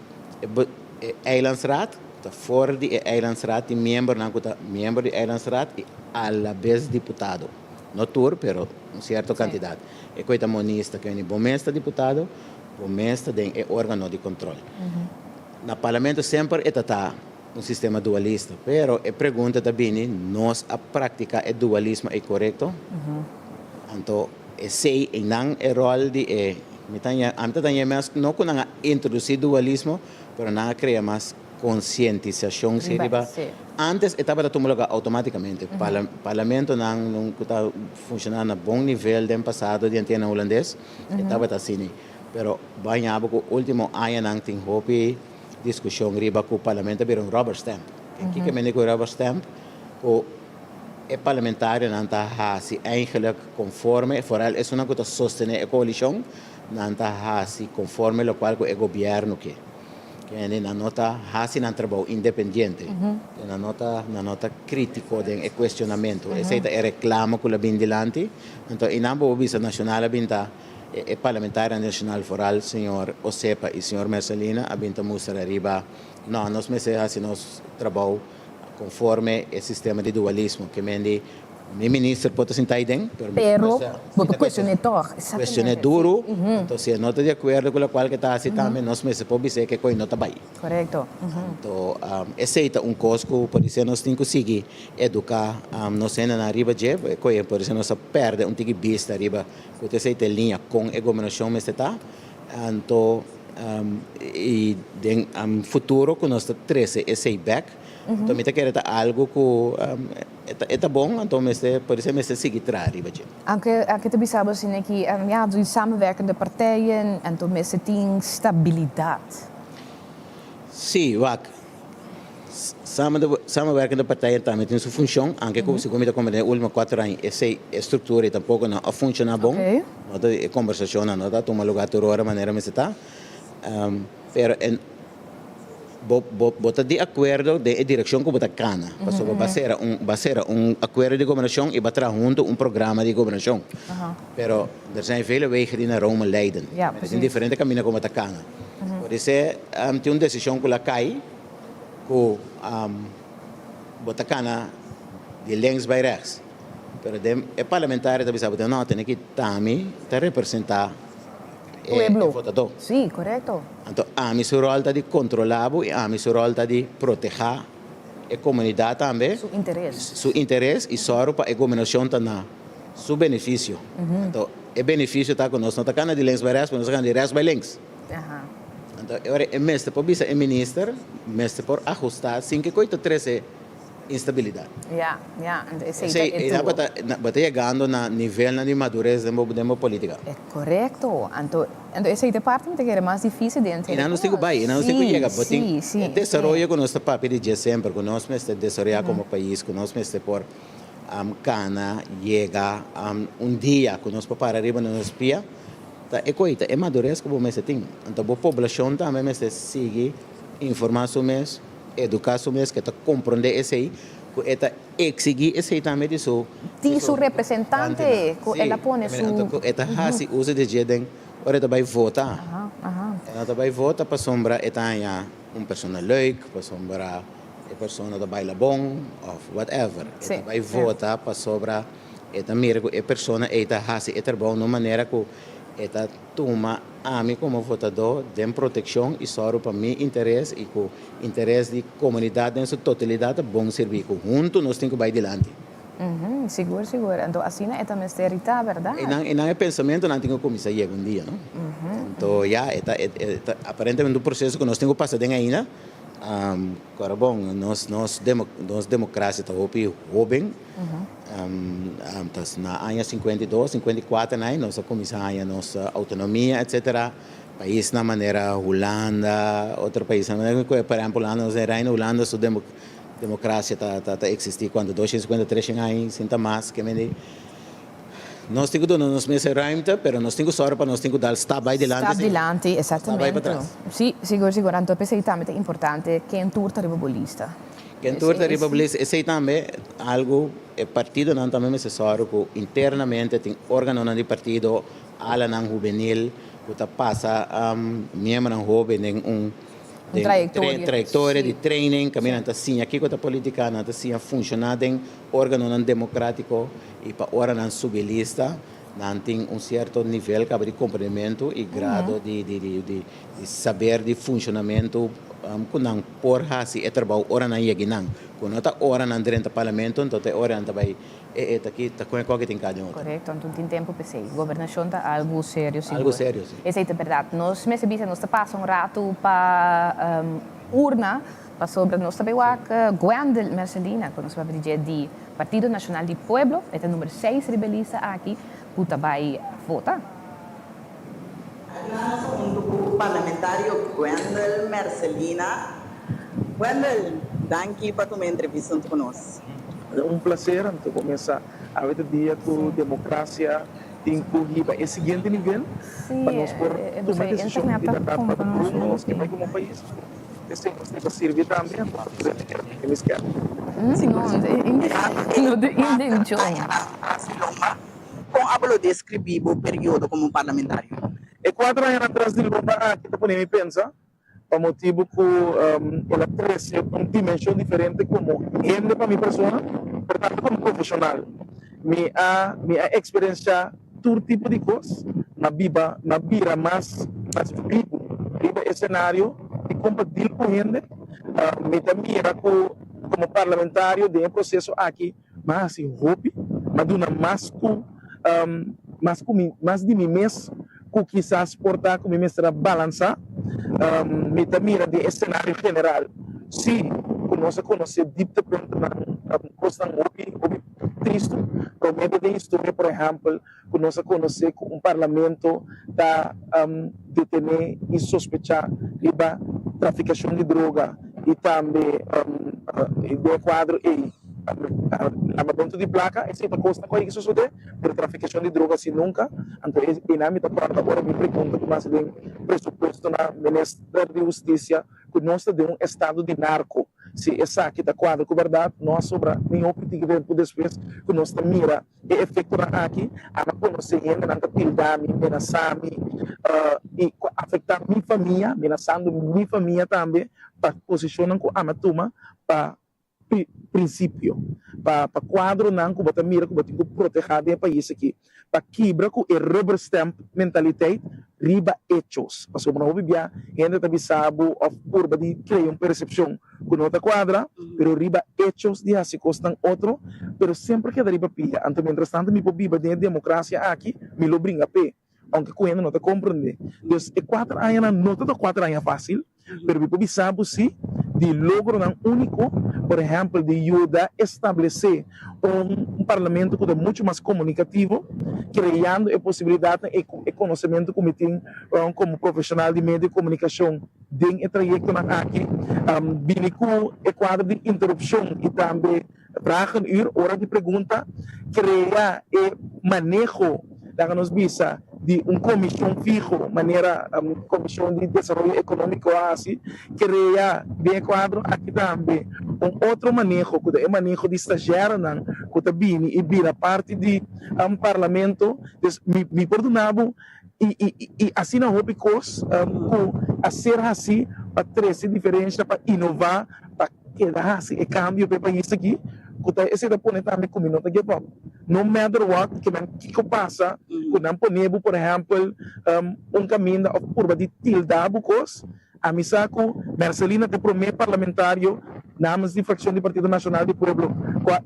e eilandsraad, ku ta for di e eilandsraad tin miembronan ku ta miembro di eilandsraad i alabes diputado. No tur, pero un sierto kantidat. E koe ta monista, ke bo mes ta diputado, bo mes ta den e organo di kontrol. Na parlamento semper e ta ta un sistema dualista, pero e pregunta ta bini, nos a praktiká e dualismo ei korekto? Anto esei einan e ròl di e, mi ta ña, ami ta ta ña mes, no ku nan a introdusí dualismo, pero nan a krea mas konsientisashon si riba, antes e tabata tuma lugá outomátikamente, parlamentonan ku ta funshoná na bon nivel den pasado di Antianan Hulandes, e tabata asina. Pero baña bo ku último añanan tin hopi diskushon riba ku parlamento a bira un rubber stamp. Kiko mende ku rubber stamp? Ku e parlamentarionan ta hasi eigenlijk konforme, foral esunnan ku ta sostené e koalishon, nan ta hasi konforme lokual ku e gobièrnu ke. Kende nan no ta hasi nan trabou independiente, nan no ta nan no ta krítiko den e kuestionamentu. Esei ta e reklamo ku lo bin dilanti. Anto einan bo por bisa Nashonal a bin ta E parlamentarionan nacional foral señor Osepa y señor Mercelina a bin ta mustra riba no, nos mester haci nos trabou conforme e sistema di dualismo ke men di mi minister por ta sinta aiden pero mi Pero mester bo sinta por cuestione tog. cuestione duro, anto si e no ta di acuerdo cu locual ke ta haci tambe nos mester por bis'e ke koe no ta bay. Correcto. Anto esey ta un cos cu podise nos tin cu sigui educa nos hendenan riba dje, koe podise nos a perde un tiki bista riba Ku ta esei ta e liña kon e gobernashon mester ta, anto i den futuro ku nos ta trese esei bèk, anto mi ta kere ta algu ku e ta bon, anto mester por esei mester sigui traha riba dje. Anke anke ta bisa bo asina ki ya di samenwerkende partijen anto mester tin stabilidat. Sí, wak. Samenwerkende partijen tambe tin su funcion, aunke cu segun mi ta comprende e ultimo cuatro aña esey e structura y tampoco no a funciona bon, no ta e conversacionnan no ta tuma lugar tur ora manera mester ta, pero e bo bo bo ta di acuerdo den e direccion cu bo ta cana, pasobra bo a cera un bo a cera un acuerdo di gobernacion y bo a traha hunto un programa di gobernacion, pero er zijn vele wegen die naar Rome leiden, tin diferente camino cu bo ta cana, por esey tin un decision cu la cay. Ku bo ta kana di links bai rechts. Pero den e parlamentario ta bisa bo no, tene ki tami ta representa e votadó. Sí, korekto. Anto ami su ròl ta di kontrolá bo i ami su ròl ta di protehá e komunidat tambe. Su interes. Su interes i sòru pa e gobernashon ta na su benefisio. Anto e benefisio ta ku nos no ta kana di links bai rechts, pero nos ta kana di rechts bai links. Anto e ora e mester por bisa e minister mester por ahusta sin ke koe ta trese instabilidat. Ya, ya, anto esei ta e tuo. Bo ta yegando na nivelnan di madures den bo den bo politica. E korekto, anto anto esei ta e parti mi ta kere mas dificil di henter. I nan nos tin ku bai, i nan nos tin ku yega. Bo tin e desaroyo ku nos ta papia di dje semper, ku nos mester desaroya komo pais, ku nos mester por kana yega un dia ku nos por para riba nos pia. Ta e koe ta e madurez ku bo mester tin. Anto bo poblashon tambe mester sigui informá su mes, eduká su mes, ku e ta komprondé esei, ku e ta eksigí esei tambe di su Di su representante ku el a pone su. Anto ku e ta hasi uso di dje den ora e ta bai vota. E no ta bai vota pasobra e ta haña un persona leuk, pasobra e persona ta baila bon òf whatever. E ta bai vota pasobra. E ta mira ku e persona ei ta hasi e trabou na un manera ku e ta tuma ami komo votadó den protekshon i sòru pa mi interes i ku interes di komunidat den su totalidat ta bon sirbí, ku huntu nos tin ku bai dilanti. Sigur, sigur. Anto asina e ta mester ritá, bèrdat? Einan, einan e pensamentunan tin ku kuminsá yega un dia, no? Anto ya, e ta, e ta aparentemente un proseso ku nos tin ku pasa den ainda. Kòrda bon, nos, nos nos demokrasia ta hopi hóben. Na aña 52, 54 nai nos a kuminsá haña nos outonomia etcetera. Paisnan manera Hulanda, otro paisnan manera ku por ehèmpel Hulanda nos den Reino Hulanda su demokrasia ta ta eksistí kuantu dos shen sikuenta tres shen aña sin ta mas ke mende. Nos tin ku duna nos mes e ruimte pero nos tin ku sòru pa nos tin ku dal stap bai dilanti Stap dilanti, stap bai exactamente. patras. Sí, sigur sigur. Anto p'esei tambe ta importante ken tur ta riba bo lista. Ken tur ta riba lista, esei tambe algu e partidonan tambe mester sòru ku internamente tin órganonan di partido, alanan hubenil ku ta pasa miembronan hóben den un Un trayektoria. Trayektoria di training kaminda nan ta siña kiko ta politika, nan ta siña funshoná den órganonan demokrátiko i pa ora nan subi lista nan tin un sierto nivel kaba di komprendementu i grado di di saber di funshonamentu ku nan por hasi e trabou ora nan yega nan. Ku no ta ora nan drenta parlamento anto ta e ora nan ta bai e e ta ki ta kon e koki tin ka den otro. Korekto, anto tin tempu p'esei. Gobernashon ta algu serio sigur. Algu serio, si. Esei ta bèrdat. Nos mester bisa nos ta pasa un ratu pa urna pasobra nos ta bai wak Gwendel Mercelina ku nos papia di dje di Partido Nashonal di Pueblo, e ta number seis riba e lista aki ku ta bai vota. Akinan nos ta huntu ku Parlamentario Gwendel Mercelina. Gwendel, danki pa tuma e entrevista huntu ku nos. Ta un placer anto cuminsa awe ta dia cu democracia tin cu hiba e siguiente nivel pa nos por tuma e decision di berdad pa ta rumbo nos ke bai como pais. Esey nos tin pa sirbi tambe anto pa prevenir e miskerno. Kon abo lo deskribí bo periodo komo parlamentario? E kuater añanan tras di lomba aki ta pone mi pensa pa motibu ku el a trese un dimenshon diferente komo hende pa mi persona, pero tambe komo profeshonal. Mi a mi a eksperensiá tur tipo di kos, mi a biba, mi a bira mas mas bibu riba e senario di kon pa deal ku hende. Mi ta mira ku komo parlamentario den e proseso aki Mi a hasi hopi, mi a duna mas ku mas ku mi mas di mi mes ku kisas por ta ku mi mester a balansá. Mi ta mira den e senario general si ku nos a konosé dieptepuntonan, kosnan hopi hopi tristu. Promé den historia por ehèmpel ku nos a konosé ku un parlamento ta detené i sospechá riba trafikashon di droga i tambe den e kuadro ei lamamentu di plaka. Esei ta kosnan ku a yega sosodé, pero trafikashon di droga si nunka. Anto einan mi ta kòrda ora mi pregunta ku mas den presupuesto na Minister di Hustisia ku nos ta den un estado di narko. Si esaki ta kuadra ku bèrdat, no a sobra ni hopi tiki tempu despues ku nos ta mira E efektonan aki a na konosé hendenan ta tilda mi, menasá mi i ku a afektá mi famia, menasando mi famia tambe pa posishonnan ku ami a tuma pa prinsipio, pa pa kuadronan ku bo ta mira ku bo tin ku protehá den e pais aki, pa kibra ku e rubber stamp mentaliteit riba echos. Pasobra hopi bia hende ta bisa bo òf purba di krea un persepshon ku no ta kuadra, pero riba echos di hasi kosnan otro, pero semper keda riba pia. Anto mientras tanto mi por biba den e demokrasia aki, mi lo bringa p'e, ounke ku hende no ta komprendé. Dus e kuater añanan no ta ta kuater aña fásil, pero mi por bisa bo si di logronan úniko, por ehèmpel di yuda establesé un parlamento ku ta muchu mas komunikativo, kreando e posibilidatnan i e konosementu ku mi tin komo profeshonal di medio di komunikashon den e trayektonan aki, bini ku e kuadro di interupshon i tambe vragenuur, ora di pregunta, krea e maneho, laga nos bisa, di un komishon fiho, manera Komishon di Desaroyo Ekonómiko a hasi, krea den e kuadro aki tambe un otro maneho ku ta e maneho di stazjèrenan ku ta bini i bira parti di Parlamento. Dus mi por duna bo i asina hopi kos ku a ser hasi pa trese diferensha, pa inová, pa Keda hasi e kambio pa e pais aki ku ta esei ta pone tambe ku mi no ta give up no matter what ke nan kiko pasa ku nan pone bo por ehèmpel un kaminda òf purba di tilda bo kos ami sa ku Mercelina ta e promé parlamentario namens di frakshon di Partido Nashonal di Pueblo ku a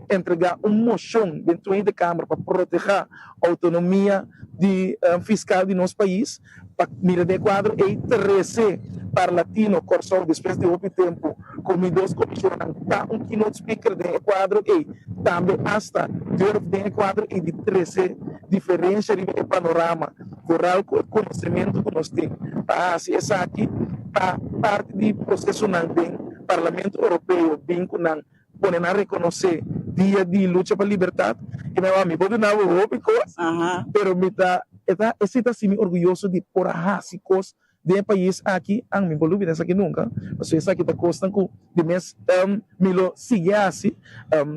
entrega un moshon den Tweede Kamer pa proteha outonomia di fiskal di nos pais. Pa mira den e kuadro ei trese Parlatino Kòrsou despues di hopi tempu ku mi dos komishonnan ta un keynote speaker den e kuadro ei tambe asta durf den e kuadro ei di trese diferensha riba e panorama vooral ku e konosementu ku nos tin pa hasi esaki ta parti di prosesonan den Parlamento Europeo bin ku nan pone nan rekonosé dia di lucha pa libertat i mi a mi por duna bo hopi kos pero mi ta e ta esei ta hasi mi orguyoso di por a hasi kos. Den e pais aki, an mi por lubida esaki nunka, pasobra esaki ta kosnan ku di mes mi lo sigui hasi,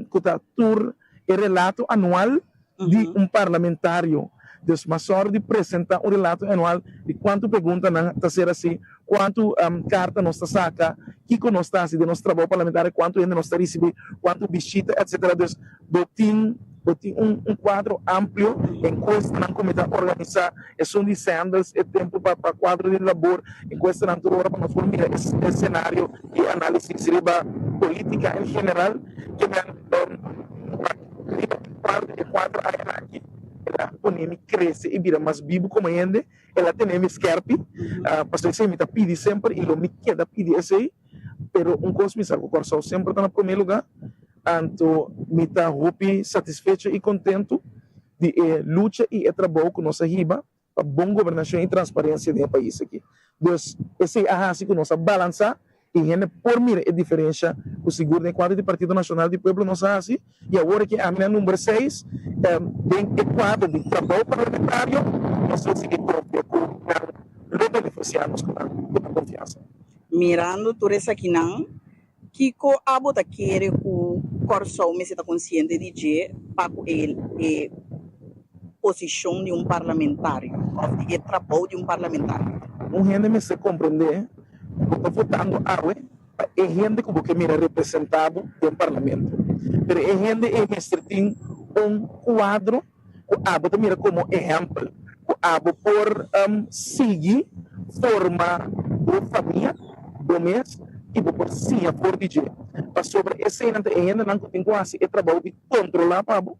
ku ta tur e relato anual di un parlamentario. Dus mas sòru di presentá un relato anual di kuantu preguntanan ta ser hasi, kuantu karta nos ta saka, kiko nos ta hasi den nos trabou parlamentario, kuantu hende nos ta risibí, kuantu bishita, etcetera. Dus bo tin bo tin un un kuadro amplio, enkuestanan ku mi ta organisá, esun di Sandals e tempu pa pa kuadro di labor, enkuestanan tur ora pa nos por mira e senario i análisis riba polítika en general ke men riba e kuadro e kuadro añanan aki el a pone mi krese i bira mas bibu komo hende, el a tene mi skèrpi, pasobra esei mi ta pidi semper i lo mi keda pidi esei. Pero un kos mi sa ku Kòrsou semper ta na promé lugá, anto mi ta hopi satisfecho i kontentu di e lucha i e trabou ku nos a hiba pa bon gobernashon i transparensia den e pais aki. Dus esei a hasi ku nos a balansá i hende por mira e diferensha ku sigur den kuadro di Partido Nashonal di Pueblo nos a hasi i awor aki ami na number seis den e kuadro di trabou parlamentario nos lo sigui konfia ku nan lo benefisiá nos ku nan konfiansa. Mirando tur esakinan, kiko abo ta kere ku Kòrsou mester ta konsiente di dje pa ku e e posishon di un parlamentario òf di e trabou di un parlamentario? Un hende mester komprendé ku bo ta votando awe pa e hende ku bo ke mira representá bo den parlamento. Pero e hende ei mester tin un kuadro ku abo ta mira komo ehèmpel ku abo por sigui forma bo famia, bo mes i bo por siña for di dje. Pasobra eseinan ta e hendenan ku tin ku hasi e trabou di kontrolá pa bo,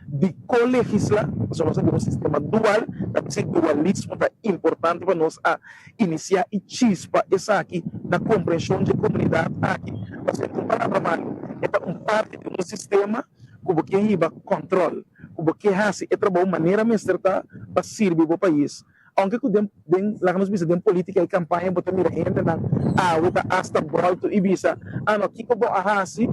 di ko-legislá, pasobra nos ta den un sistema dual, ta p'esei dualismo ta importante pa nos a inisiá i chispa esaki na komprenshon dje komunidat aki. Pasobra un palabra malu, e ta un parti di un sistema. ku bo ke hiba kòntròl, ku bo ke hasi e trabou manera mester ta pa sirbi bo pais. Ounke ku den den laga nos bisa den polítika i kampaña bo ta mira hendenan awe ta asta bòltu i bisa, ah no kiko bo a hasi?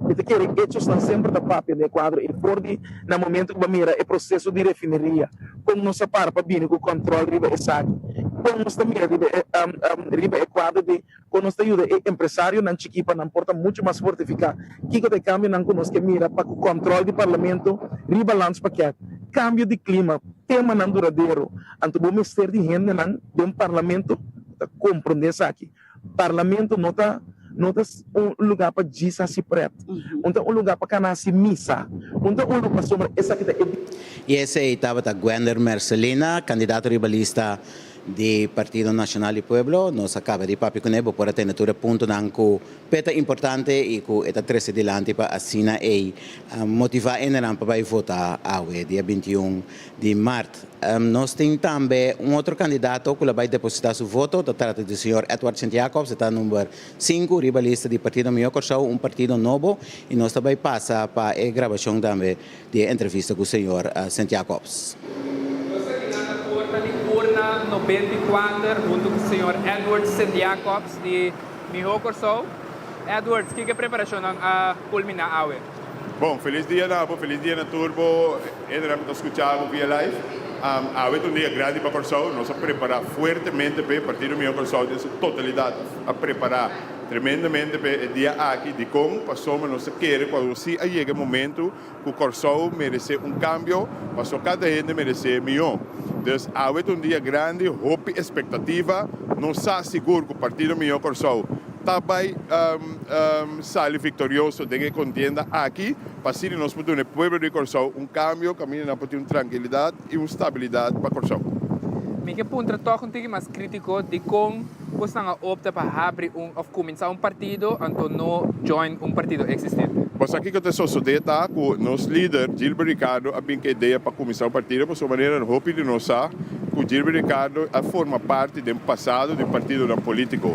Mi ta kere echosnan semper ta papia den e kuadro ei for di na momento ku bo a mira e proseso di refineria, kon nos a para pa bini ku kòntròl riba esaki, kon nos ta mira riba e riba e kuadro di Kon nos ta yuda e empresarionan chikí pa nan por ta muchu mas fortifiká? Kiko ta e kambionan ku nos ke mira pa ku kòntròl di parlamento riba landspakket, kambio di klima, temanan duradero? Anto bo mester di hendenan den parlamento ku ta komprondé esaki. Parlamento no ta no ta un lugá pa djis hasi prèt, un ta un lugá pa kana hasi misa, un ta un pasobra esaki ta e. I esei tabata Gwender Mercelina, kandidato riba lista Di Partido Nacional di Pueblo, nos a caba di papia cune, bo por a tene tur e puntonan cu p'e ta importante y cu e ta trece dilanti pa asina ey motiva hendenan pa bay vota awe, dia 21 di maart. Nos tin tambe un otro candidato cu lo bay deposita su voto, ta trata di señor Edward Sint Jacobs, e ta number sinku riba lista di Partido Mihó Kòrsou, un partido nobo, y nos ta bay pasa pa e grabacion tambe. di e entrevista ku señor Sint Jacobs. Nos ta kina na porta di urna 94 huntu ku señor Edward Sint Jacobs di Mihó Kòrsou. Edward, kiko e preparashonnan a kulminá awe? Bon, felis dia na bo, felis dia na tur bo hendenan ku ta skucha bo via live. Awe ta un dia grandi pa Kòrsou. Nos a prepará fuertemente p'e. Partido Mihó Kòrsou den su totalidat a prepará Tremendamente p'e e dia aki. Dikon? Pasobra nos ta kere ku awor sí a yega e momentu ku Kòrsou meresé un kambio, pasobra kada hende meresé mihó. Dus awe ta un dia grandi, hopi espektativa. Nos sa sigur ku Partido Mihó Kòrsou ta bai sali viktorioso den e kontienda aki, pa asina nos por duna e pueblo di Kòrsou un kambio kaminda nan por tin un trankilidat i un stabilidat pa Kòrsou. Mi ke puntra tòg un tiki mas krítiko dikon Bosnan a opta pa habri un of kuminsá un partido anto no join un partido eksistente? Bo sa kiko ta sosodé ta ku nos lider Gilbert Ricardo a bin ku e idea pa kuminsá un partido pasobra manera hopi di nos sa ku Gilbert Ricardo a forma parti den pasado di partidonan polítiko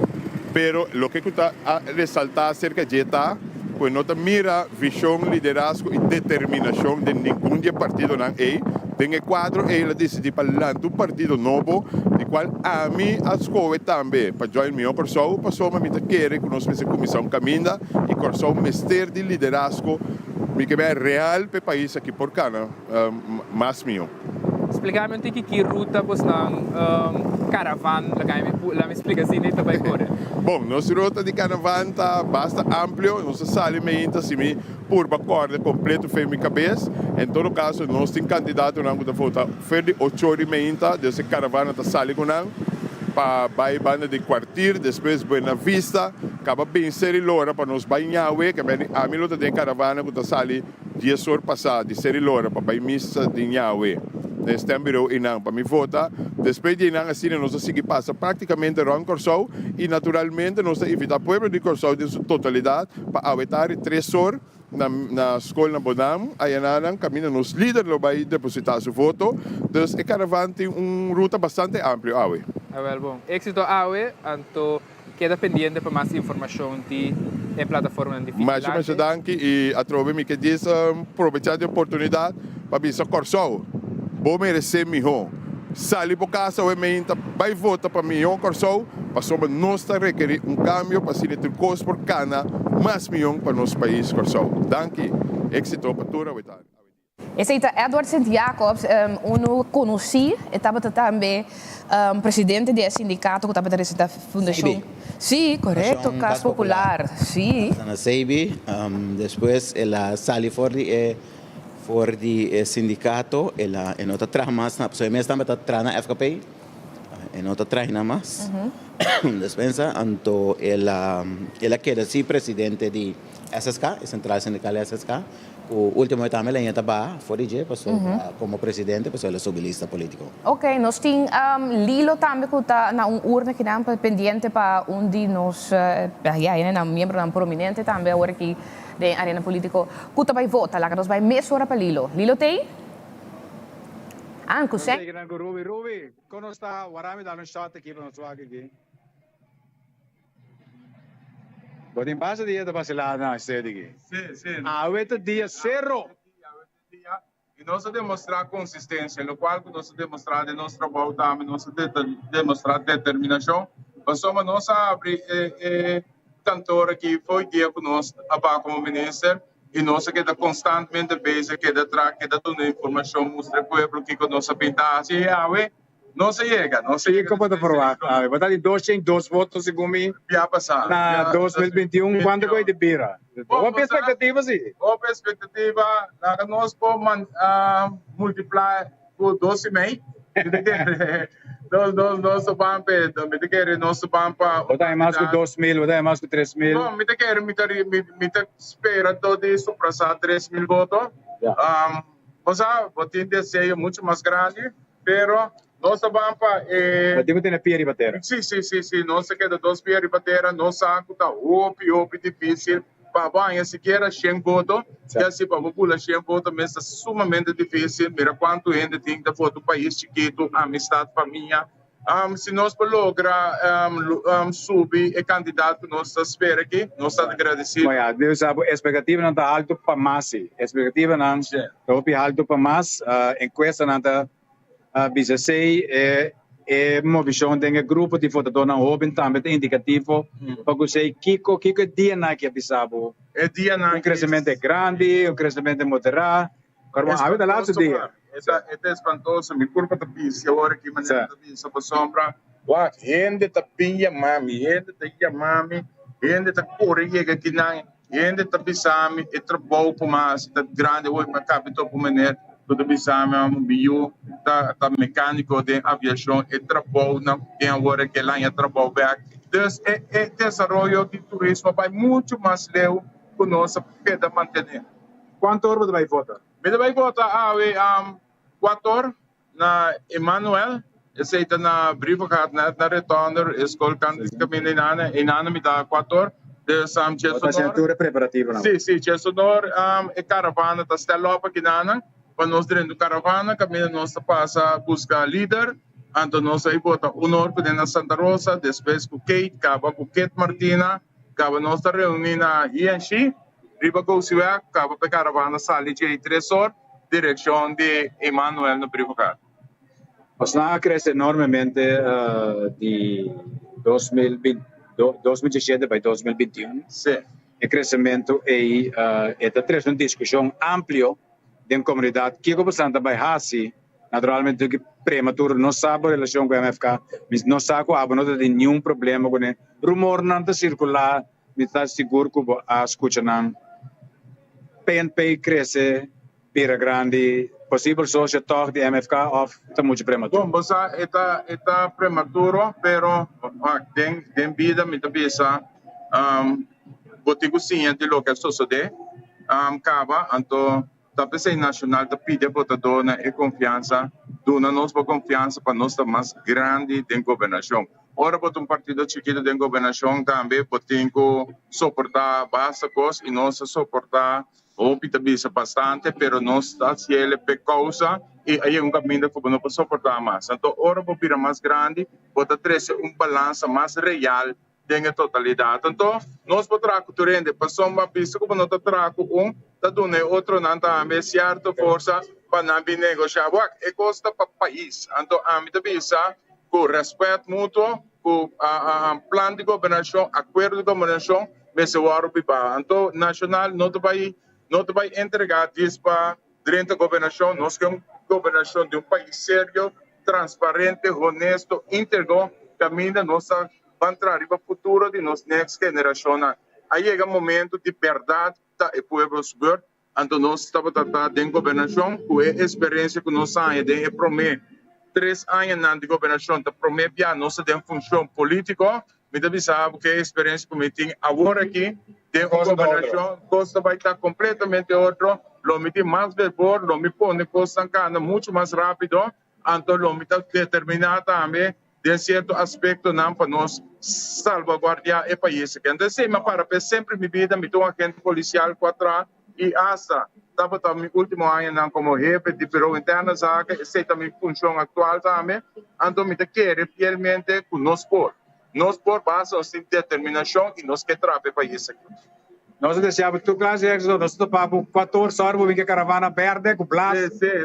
pero loke ku ta a resaltá aserka dje ta ku e no ta mira vishon, liderazgo i determinashon den ningun di e partidonan ei. Den e kuadro ei el a disidí pa lanta un partido nobo, di kual ami a skohe tambe pa join Mihó Kòrsou, pasobra mi ta kere ku nos mester kuminsá un kaminda i Kòrsou mester di liderazgo mi ke bira real pa e pais aki por kana mas mihó. Splika mi un tiki ki ruta bosnan karavan, laga mi splika asina, ta bai kore. Bon, nos ruta di karavan ta basta amplio, nos ta sali meinta si mi purba kòrda kompleto fen mi kabes. En todo kaso nos tin kandidatonan ku ta vota fer di ocho ora di meinta, dus e karavana ta sali ku nan pa bai banda di Kwartier, despues Buena Vista, kaba bin Seri Lora pa nos bai Ñawe, ke beni ami lo ta den e karavana ku ta sali Dies or pasá di Seri Lora pa bai misa di Ñawe na e stembureau einan pa mi vota. Despues di einan asina nos a sigui pasa práktikamente rònt Kòrsou i naturalmente nos ta invitá pueblo di Kòrsou den su totalidat pa awe tardi tres or na na skol na Bonam ayananan kaminda nos lider lo bai depositá su voto. Dus e karavan tin un ruta bastante amplio awe. Awel bon. Éksito awe anto. Keda pendiente pa mas informashon di e plataformanan di Masha Vigilante. masha danki i atrobe mi ke djis probechá di oportunidat pa bisa Kòrsou, bo meresé mihó. Sali bo kas awe meinta bai vota pa mihó Kòrsou pasobra nos ta rekerí un kambio pa asina tur kos por kana mas mihó pa nos pais Kòrsou. Danki. Éksito pa tur awe tardi. Esei ta Edward Sint Jacobs, unu konosí, e tabata tambe presidente di e sindikato ku tabata representá Fundashon. Seibi. Sí, korekto, Kas Popular, sí. Tabata na Seibi, despues el a sali for di e for di e sindikato, el a e no ta traha mas na, pasobra e mes tabata traha na FKP, e no ta traha na mas, despensa, anto el a el a keda sí presidente di SSK, e sentral sindikal SSK. Ku ultimo e tambe leña ta baha for di dje pasobra komo presidente pasobra el a subi lista politiko. Ok, nos tin Lilo tambe ku ta na un urna kinan pendiente pa un di nos ya hendenan miembronan prominente tambe awor aki den arena politiko ku ta bai vota. Laga nos bai mesora pa Lilo. Lilo t'ei? An ku sèn. Ruby, Ruby, kon nos ta? Wara mi dal un shot aki pa nos wak aki. Bo tin basta dia ta basilá na esei aki. Sí, sí. Awe ta dia sero. Awe ta dia i nos a demostrá konsistensia, lokual ku nos a demostrá den nos trabou tambe, nos a demostrá determinashon, pasobra nos a abri e kantor aki fo'i dia ku nos a baha komo minister i nos a keda konstantmente bezig, keda traha, keda duna informashon, mustra e pueblo kiko nos a bin ta hasi i awe Nos a yega, nos a yega. Kiko bo ta proba awe? Bo ta di 202 voto segun mi Bia pasá. na 2021. Kuantu ku ei ta bira? Hopi espektativa si. Hopi espektativa. Laga nos por man multiplá ku dos i mei. Mi ta kere nos nos nos ta ban p'e mi ta kere nos ta ban pa Bo ta haña mas ku 2000, bo ta haña mas ku 3000. No, mi ta kere mi ta mi ta spera tot di suprasá 3000 voto. Bo sa, bo tin deseo muchu mas grandi, pero nos ta ban pa e. Bo tin ku tene pia riba tera. Sí, sí, sí, sí, nos ta keda dos pia riba tera. Nos sa ku ta hopi, hopi difísil pa bo haña sikiera shen voto. Ya si pa bo bula shen voto mes ta sumamente difísil. Mira kuantu hende tin ta vota un pais chikitu, amistad, famia. Si nos por logra subi e kantidat ku nos ta spera aki, nos ta agradesido. Bon ya, Dios sa bo espektativanan ta haltu pa mas si. Espektativanan ta hopi haltu pa mas. Enkuestanan ta bisa esei. E movishon den e grupo di votadónan hóben tambe ta indikativo pa ku esei. Kiko kiko e dianan aki a bisa bo? E dianan Un kresementu grandi, un kresementu moderá? Carmon, awe ta laatste dia. E ta espantoso, mi kurpa ta bisi awor aki manera ta bisa pasobra wak hende ta bin yama mi, hende ta yama mi, hende ta kore yega kinan, hende ta bisa mi e trabou ku mi a hasi ta grandi awor mi a kabi topa un meneer ku ta bisa mi amo mi yu ta ta mekaniko den aviashon e trabounan ku tin awor e ke laña trabou bek. Dus e e desaroyo di turismo a bai muchu mas leu ku nos a keda mantene. Kuantu or bo ta bai vota? Mi ta bai vota awe kuator na Emanuel, esei ta na Brievengat net na Retonder, e skol kant di kaminda einana, einana mi ta kuator. Dus Bo ta hasiendo tur e preparativonan? Si, si, djesonor e karavana ta stel op akinana pa nos drenta un karavana kaminda nos ta pasa buska lider, anto nos a vota un or kuné na Santa Rosa, despues ku Kate, kaba ku Kate Martina, kaba nos ta reuni na ING. Riba Gosiweg kaba pa e karavana sali djei tres or direkshon di Emanuel na Brievengat. Osnan a krese enormemente di 2017 bai 2021. E kresementu ei e ta trese un diskushon amplio den komunidat kiko boso ta bai hasi. Naturalmente cu prematuro no sa bo relacion cu MFK, mi no sa cu abo no ta tin niun problema cune. Rumornan ta circula, mi ta sigur cu bo a scucha nan. PNP crece bira grandi, posibel socio tog di MFK of ta mucho prematuro? Bon, bo sa e ta e ta prematuro, pero wak den den bida mi ta bisa bo tin cu siña di loke a sosode caba, anto Ta p'esei Nacional ta pidi e votadornan e confiansa, duna nos bo confiansa pa nos ta mas grandi den gobernacion. Ora bo ta un partido chikito den gobernacion tambe bo tin cu soporta basta cos y nos a soporta hopi ta bisa bastante pero nos ta haciele p'e causa y a yega un caminda cu bo no por soporta mas. Anto ora bo bira mas grandi bo ta trece un balansa mas real den e totalidat. Anto, nos por traha ku tur hende, pasobra bisto ku bo no ta traha ku un, ta duna e otronan tambe sierto forsa pa nan bin negoshá. Wak, e kos ta pa pais. Anto, ami ta bisa ku rèspèt mutuo, ku plan di gobernashon, akuerdo di gobernashon mester wòrdu bibá. Anto, Nashonal no ta bai no ta bai entregá dis pa drenta gobernashon. Nos ke un gobernashon di un pais serio, transparente, honesto, íntegro, kaminda nos ta Ban traha riba futuro di nos next generashonnan. A yega momento di bèrdat ta e pueblo su beurt, anto nos tabata ta den gobernashon ku e esperensia ku nos haña den e promé tres añanan di gobernashon ta promé bia nos ta den funshon polítiko. Mi ta bisa bo ku e esperensia ku mi tin awor aki den un gobernashon kos ta bai ta kompletamente otro, lo mi tin mas fervor, lo mi pone kosnan kanda muchu mas rápido, anto lo mi ta determiná tambe den sierto aspektonan pa nos salvaguardiá e pais aki. Anto esei mi a para p'e semper mi bida, mi ta un agente polisial ku a traha i asta tabata mi último añanan komo hefe di Bureau Interne Zaken, esei ta mi funshon aktual tambe. Anto mi ta kere fielmente ku nos por. Nos por basta nos tin determinashon i nos ke traha p'e pais aki. Nos ta desea bo tur klase di éksito. Nos ta topa bo kuator sòru bo bin ku e karavana bèrdè ku blas.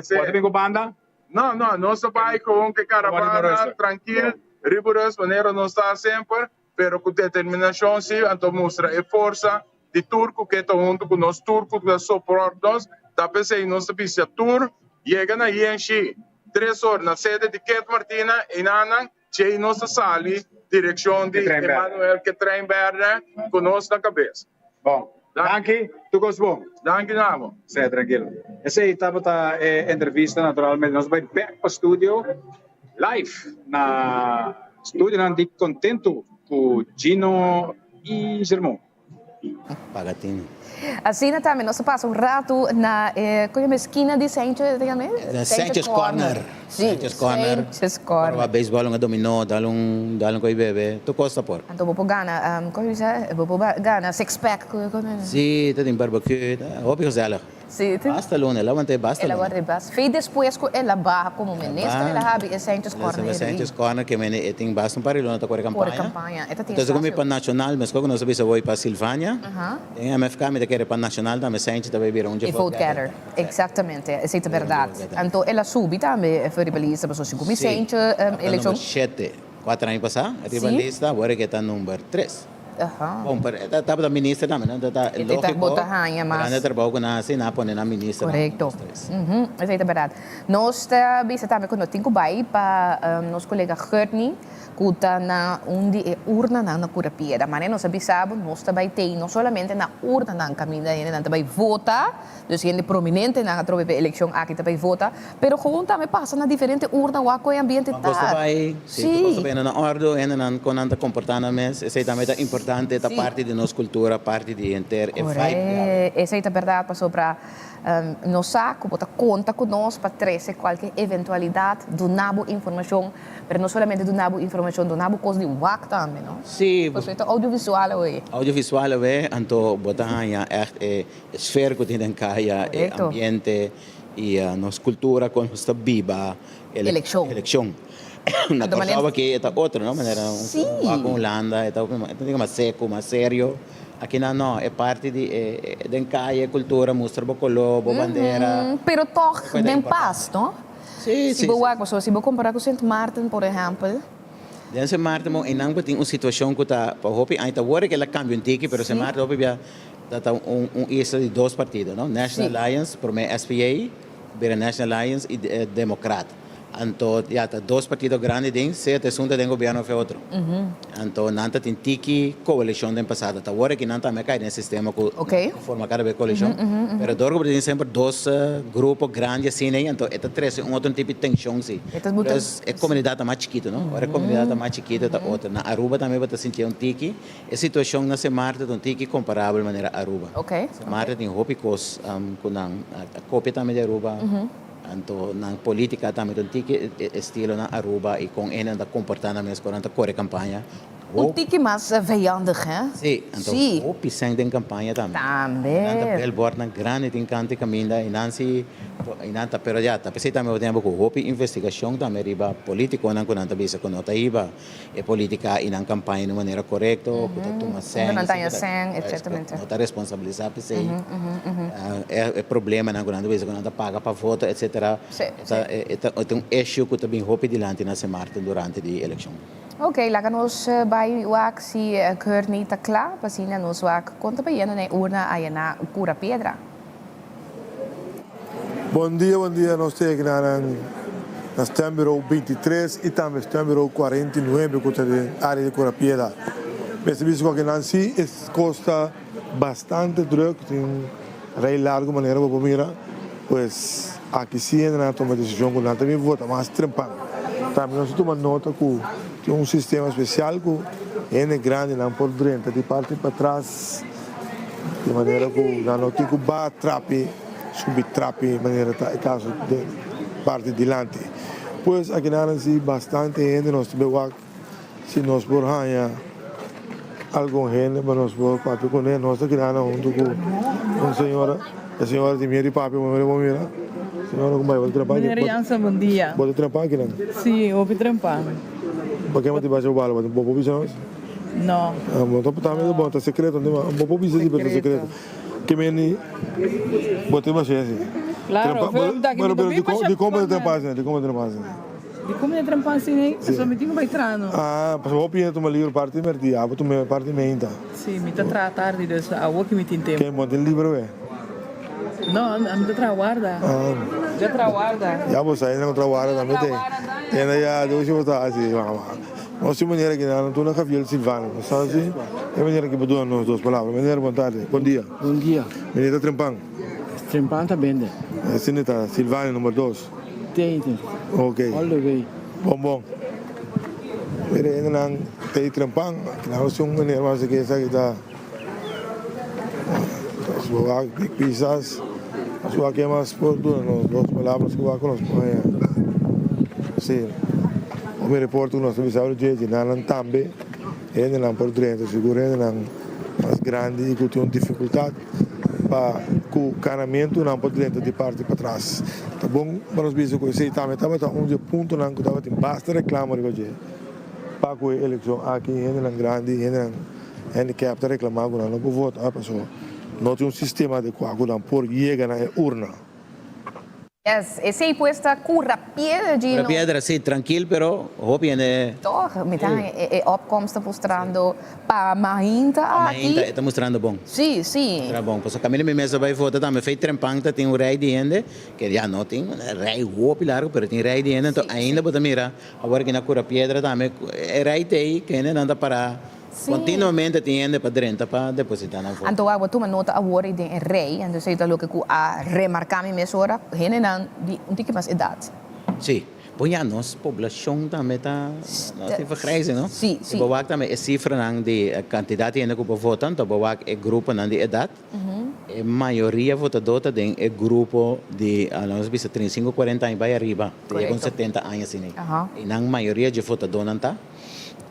Bo ta bin ku banda? No, no, nos ta bai con ke caravana trankil, ribureus manera nos ta semper, pero cu determinacion si, anto mustra e forsa di tur cu ke ta hunto cu nos, tur cu ta soport nos, ta p'esey nos ta bisa tur yega na Yenshi tres or na sede di Ket Martina, einanan djey nos ta sali direccion di Emanuel ke trein berde cu nos na cabes. Bon. Danki. Tur kos bon. Danki na abo. Sea trankil. Esei tabata e entrevista naturalmente. Nos bai bek pa studio live na studionan di Kontentu ku Gino i Germon. Paga tinu. Asina tambe nos a pasa un ratu na e kon yama e skina di Saintje ta yama e? Saintje's Corner. Si, Saintje's Corner. Saintje's Corner. Por baseball un a dominó, dal un dal un ko'i bebe, tur kos ta por. Anto bo por gana, kon bisa? Bo por gana six pack. Si, ta tin barbecue, ta hopi gezellig. Si. Basta luna, el a want'é basta El a luna. want'é basta. Fei despues ku el a baha komo minister, el a habi e Saintje's Corner El a Saintje's Corner ke mende e tin basta un par di luna ta kore Kore kampaña. kampaña. E ta tin Entonces ku mi espasio. pa Nacional, meskos ku nos a bisa woi pa Silvania, den MFK mi ta kere pa Nacional tambe Saintje ta bai bira un dje E vote getter. Exactamente, esei ta berdad. Anto el a subi tambe riba lista pasobra si cu mi Sí, Saintje ta number eleccion. shete, cuater aña pasá riba Sí. lista, awor e ta number tres. Aha. Bon, pero e ta tabata minister tambe, no? Enton ta E ta lógico, bo ta haña mas. grande trabou cu nan haci, nan a pone nan minister na Correcto. number tres. Ujú, esei ta berdad. Nos ta bisa tambe cu no tin cu bay pa nos colega Gertney cu ta na un di e urnanan na Cura Piedra. Mane nos a bisa bo, nos ta bay tei no solamente na urnanan caminda hendenan ta bay vota, Dus hende prominentenan atrobe p'e elekshon aki ta bai vota, pero gewoon tambe pasa na diferente urna wak kon e ambiente Kos ta ta. bai, si, tur kos ta bai na òrdu, hendenan kon nan ta komportá nan mes, esei tambe ta importante, ta parti di nos kultura, parti di henter e vibe di awe. Korekt, esei ta bèrdat pasobra nos sa ku bo ta konta ku nos pa trese kualke eventualidat, duna bo informashon. Pero no solamente duna bo informacion, duna bo cos di wak tambe, no? Sí. Pasobra e ta audiovisual awe. Audiovisual awe, anto bo ta haña ègt e sfeer ku tin den kaya, e ambiente i nos kultura kon nos ta biba Elekshon. elekshon. Na Anto manera Kòrsou aki e ta otro, no? Manera Sí. un wak ku Hulanda e ta hopi mas, e ta mas seku, mas serio. Akinan no, e parti di e den kaya, e kultura, mustra bo koló, bo bandera. Pero tòg den pas, no? Sí, Si bo wak pasobra si bo compara cu Sint Maarten por ehempel. Den Sint Maarten bo einan bo tin un situacion cu ta pa hopi aña ta worde kela cambia un tiki pero Sint Maarten hopi bia ta ta un un isla di dos partido no National Alliance prome SPA bira National Alliance y Democrat. Anto ya ta dos partido grandi den, sea ta esun ta den gobierno of e otro. Anto nan ta tin tiki coalicion den pasado. Ta awor aki nan tambe a cay den e sistema cu nan ta forma cada bes coalicion. Pero dor cu bo ta tin semper dos grupo grandi asina ey, anto e ta trece un otro tipo di tension si. Plus e comunidad ta mas chikito no. Ora e comunidad ta mas chikito ta otro. Na Aruba tambe bo ta sinti un tiki. E situacion na Sint Maarten ta un tiki comparabel manera Aruba. Sint Maarten tin hopi cos cu nan a copia tambe di Aruba. Anto nan politica tambe ta un tiki e estilo na Aruba y con e nan ta comporta nan mes ora nan ta core campaña. Un tiki mas vijandig he? Si, anto hopi sèn den campaña tambe. Tambe. Nan ta billboardnan grandi tin kant di caminda y nan si y nan ta pero ya ta pesey tambe bo tin abo cu hopi investigacion tambe riba politiconan cu nan ta bisa cu no ta hiba e politica y nan campaña di un manera corecto, cu ta tuma sèn, Cu nan ta haña sèn, etcetera. No ta responsabilisa p'esey. E problemanan cu nan ta bisa cu nan ta paga pa voto, etcetera, e ta un issue cu ta bin hopi dilanti na Sint Maarten durante di eleccion. Ok, laga nos bay wak si Keurney ta cla, pa asina nos wak con ta bayendo na e urna aya na Cura Piedra. Bon dia bon dia nos ta yega na na stembureau 23 y tambe stembureau 49 cu ta den area di Cura Piedra. Mester bisa cu akinan si e cos ta bastante druk tin rij largo manera bo por mira pues aki si hende nan a tuma decision cu nan ta bin vota mas trempan. Tambe nos a tuma nota cu tin un sistema special cu hende grandinan por drenta di parti patras. Di manera ku nan no tin ku baha trapi, subi trapi manera ta e kaso den parti dilanti. Pues akinan si bastante hende nos ta bai wak si nos por haña algun hende pa nos por papia kuné. Nos ta keda nan huntu ku un señora, e señora tin miedu di papia manera bo mira. Señora ku bai bo ta trempa aki? Meneer Jansen bon dia. Bo ta trempa akinan? Si, hopi trempa. Pa ke motibu bo bala? Bo por bisa nos? No. Ah, bo ta tambe ta bon, ta secreto, no? Bo por bisa si pero ta secreto. Ke meni bo te bashe si. Claro, pero pero pero di di kon bo ta trempa asina, di kon bo ta trempa asina? Di kon mi ta trempa asina ei? Pasobra mi tin ku bai traha no. Ah, pasobra bo pia tuma liber parti merdia, abo tuma parti meinta. Si, mi ta traha tardi dus awor ki mi tin tempu. Ken bo tin liber we? No, ami ta traha warda. Ah. Mi ta traha warda. Ya bo sa, hende ku traha warda tambe te. Hende ya dushi bo ta hasi, mama. Nos tin manera ki nan tuna Javier Silvano. Nos sa si e manera ki bo duna nos dos palabra. Meneer bon tarde. Bon dia. Bon dia. Meneer ta trempan? Trempan ta bende. Asina ta Silvano number dos. Tei te. Ok. All the way. Bon bon. Mira hende nan tei trempan. Nan nos tin un meneer mas aki esaki ta Nos bo wak di pisas. Nos wak ke mas por duna nos dos palabras ku wak ku nos por haña. Si. Mi report ku nos ta bisa dje dje nan tambe hendenan por drenta sigur hendenan mas grandi i ku tin un difikultat pa ku kanamentu nan por drenta di parti patras. Ta bon pa nos bisa ku esei tambe tabata un di e puntonan ku tabatin basta reklamo riba dje pa ku e elekshon aki hendenan grandi hendenan Handicap ta reclama cu nan no por vota pasobra no tin un sistema adecua cu nan por yega na e urna. Yes, esey pues ta cura piedra Gino. Cura piedra si, trankil pero hopi hende. Toch, mi ta haña e opkomst ta mustrando pa mainta aki. Pa mainta e ta mustrando bon. Si, si. Mustra bon, pasobra caminda mi mes a bay vota tambe fey trempan ta tin un rij di hende, ke ya no tin rij hopi largo pero tin rij di hende, enton ainda bo ta mira awor aki na cura piedra tambe e rij ta ey kende nan ta para. Continuamente tin hende pa drenta pa deposita nan voto. Anto wak bo tuma nota awor i den e rei, anto esei ta loke ku a remarká mi mesora, hendenan di un tiki mas edat. Sí. Bon ya nos poblashon tambe ta nos tin vergrijzing no? Sí, sí. Si bo wak tambe e sifranan di kantidat di hende ku por vota, anto bo wak e gruponan di edat, e mayoria votadó ta den e grupo di nos bisa 35, 40 aña bai ariba, te yega un 70 aña asina. I nan mayoria dje votadónan ta.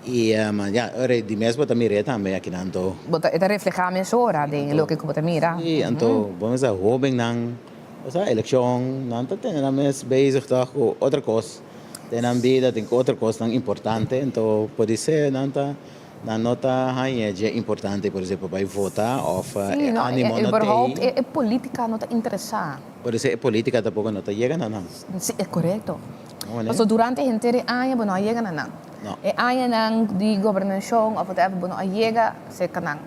I ya, ora di mes bo ta mir'é tambe akinan anto. Bo ta, e ta reflehá mesora den loke ku bo ta mira. Sí, anto bo mester hóbennan, bo sa elekshon, nan ta tene nan mes bezig tòg ku otro kos den nan bida, tin ku otro kosnan importante, anto podisé nan ta, nan no ta haña dje importante por esempel pa bai vota òf Sí, e no, ánimo no überhaupt t'ei. e polítika no ta interesá. Podisé e polítika tampoko no ta yega na nan. Sí, e korekto. Pasobra durante henter e aña bo no a yega na nan. E añanan di gobernashon of whatever bo no a yega serka nan.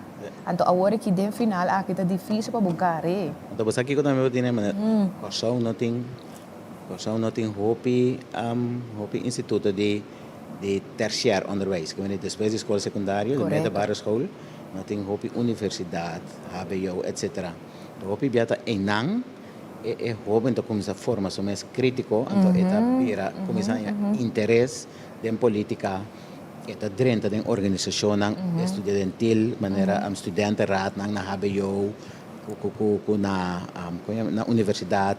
Anto awor aki den final aki ta difisil pa bo gar'é. Anto bo sa kiko tambe bo tene manera Kòrsou no tin. Kòrsou no tin hopi hopi instituto di di tertiair onderwijs, ke mende despues di skol sekundario, di middelbare school, no tin hopi universidat, hbo, etsetera. Hopi bia ta einan e e hoben ta kuminsá forma su mes krítiko, anto e ta bira kuminsá haña interes den polítika, e ta drenta den organisashonnan estudiantil manera studentenraadnan na hbo ku ku ku na na universidat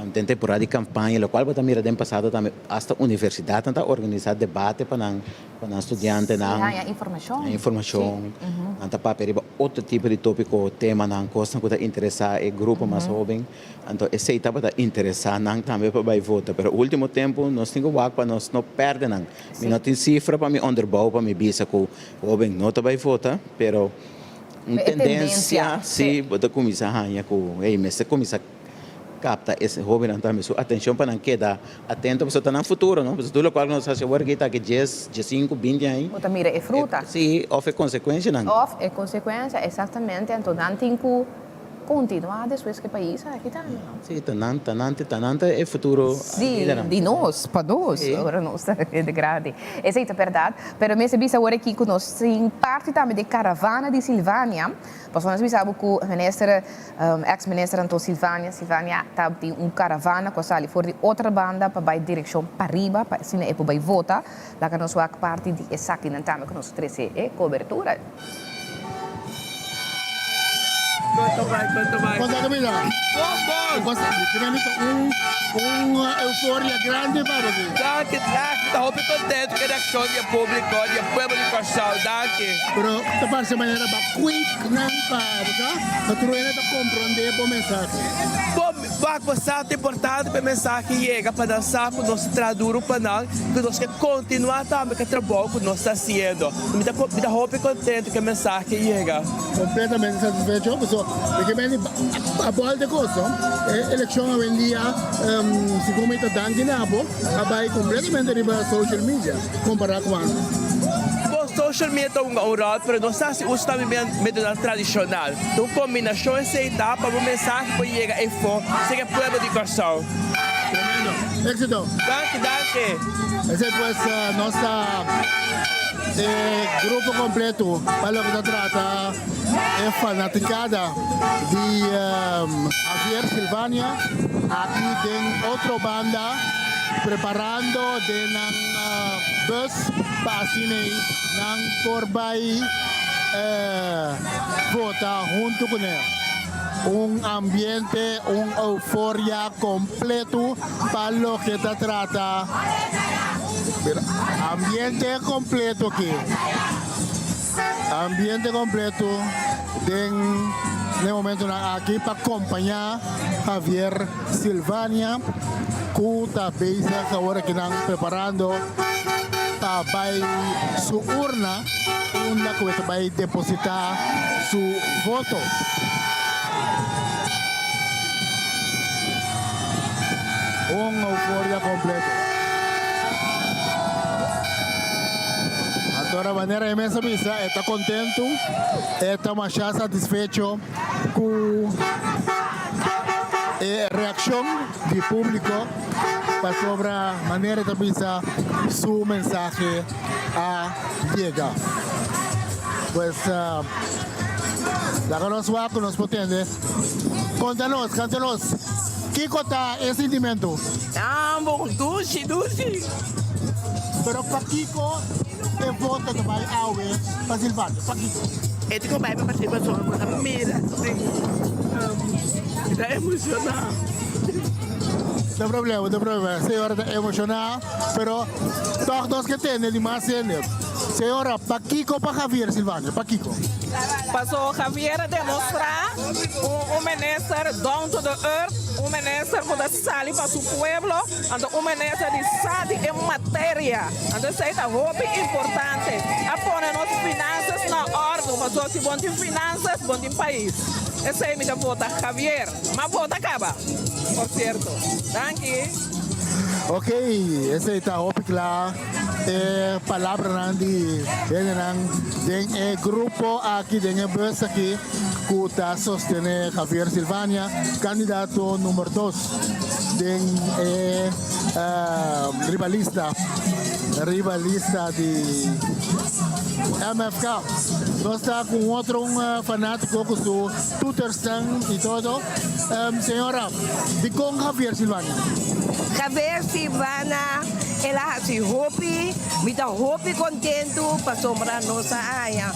den temporada di kampaña lokual bo ta mira den pasado tambe asta universidatnan ta organisá debate pa nan pa nan studiantenan Sí, haña informashon. haña informashon nan ta papia riba otro tipo di tópiko temanan kosnan ku ta interesá e grupo mas hóben. Anto esei tabata interesá nan tambe pa bai vota, pero último tempu nos tin ku wak pa nos no pèrdè nan. Mi no tin sifra pa mi onderbou pa mi bisa ku hóben no ta bai vota, pero un tendensia si bo ta kuminsá haña ku hey mester kuminsá kapta e hóbennan tambe su atenshon pa nan keda atento pasobra ta nan futuro no, pasobra tur lokual ku nos hasi awor aki ta aki dies, diesinku, binti aña. Bo ta mira e fruta. Si, òf e konsekuensianan. Òf e konsekuensia, eksaktamente. Anto nan tin ku. Continua despues cu e pais aki tambe. Si, ta nan, ta nan, ta nan ta e futuro lidernan. Si, di nos, pa nos, ora nos ta hende grandi. Esey ta berdad, pero mester bisa awor aki cu nos tin parti tambe di caravana di Silvania, pasobra nos bisa bo cu minister, ex minister Anton Silvania, Silvania ta tin un caravana cu a sali for di otro banda pa bay direccion pariba, pa asina e por bay vota. Laga nos wak parti di esakinan tambe cu nos a trece e cobertura. Konta ta bira? Un un euforia grandi pa bo aki. Danki, danki. Mi ta hopi kontentu ku e reakshon di e públiko, di e pueblo di Kòrsou. Danki. Pero ta parse manera ba quick nan pa bo sa, pa tur hende ta komprondé bo mensahe. Bo wak bo sa ta importante pa e mensahe yega pa nan sa ku nos ta traha duru pa nan i ku nos ke kontinuá tambe ku e trabou ku nos ta hasiendo. Mi ta mi ta hopi kontentu ku e mensahe yega. Kompletamente satisfecho paso mi ke beni a bòlta e kos no. E elekshon awendia segun mi ta danki na bo a bai kompletamente riba social media kompará ku antes. Bo social media ta hunga un ròl pero nos ta hasi uso tambe medionan tradishonal. Ta un kombinashon esei ta pa bo mensahe por yega efo serka e pueblo di Kòrsou. Tremendo. Éxito. Danki danki. Esei pues nos ta e grupo completo pa loke ta trata e fanaticada di Javier Silvania aki den otro banda preparando den nan bus pa asina nan por bay vota hunto cune. Un ambiente, un euforia completo pa loke ta trata ambiente completo aki. Ambiente completo den e momentonan aki pa compaña Javier Silvania cu ta bezig awor aki nan preparando pa bay su urna unda cu e ta bay deposita su voto. Un euforia completo. Anto manera e mes a bisa e ta contento, e ta masha satisfecho cu e reaccion di publico pasobra manera e ta bisa su mensahe a yega. Pues laga nos wak cu nos por tende. Conta nos, canta nos, kico ta e sintimento? Tambo, dushi, dushi. Pero pakico e voto ta bay awe pa Silvania? Pakico? E tin cu bay pa partido pasobra bo ta mira den mi ta emociona. No problema, no problema. Señora ta emociona, pero toch nos ke tende di mas hende. Señora, pakico pa Javier Silvania? Pakico? Paso Javier a demostra un un minister down to the earth, un minister cu ta sali pa su pueblo, anto un minister di sa di e materia. Anto esey ta hopi importante. A pone nos finanzas na ordo, paso si bon tin finanzas, bon tin pais. Esey mi ta vota Javier. M'a vota caba, por cierto. Danki. Ok, esei ta hopi kla e palabranan di hendenan den e grupo aki, den e bus aki ku ta sostené Javier Silvania, kandidato number dos den e riba lista, riba lista di MFK. Nos ta ku un otro un fanátiko ku su toeterstang i todo. Señora, dikon Javier Silvania? Javier Silvana el a hasi hopi, mi ta hopi kontentu pasobra nos a haña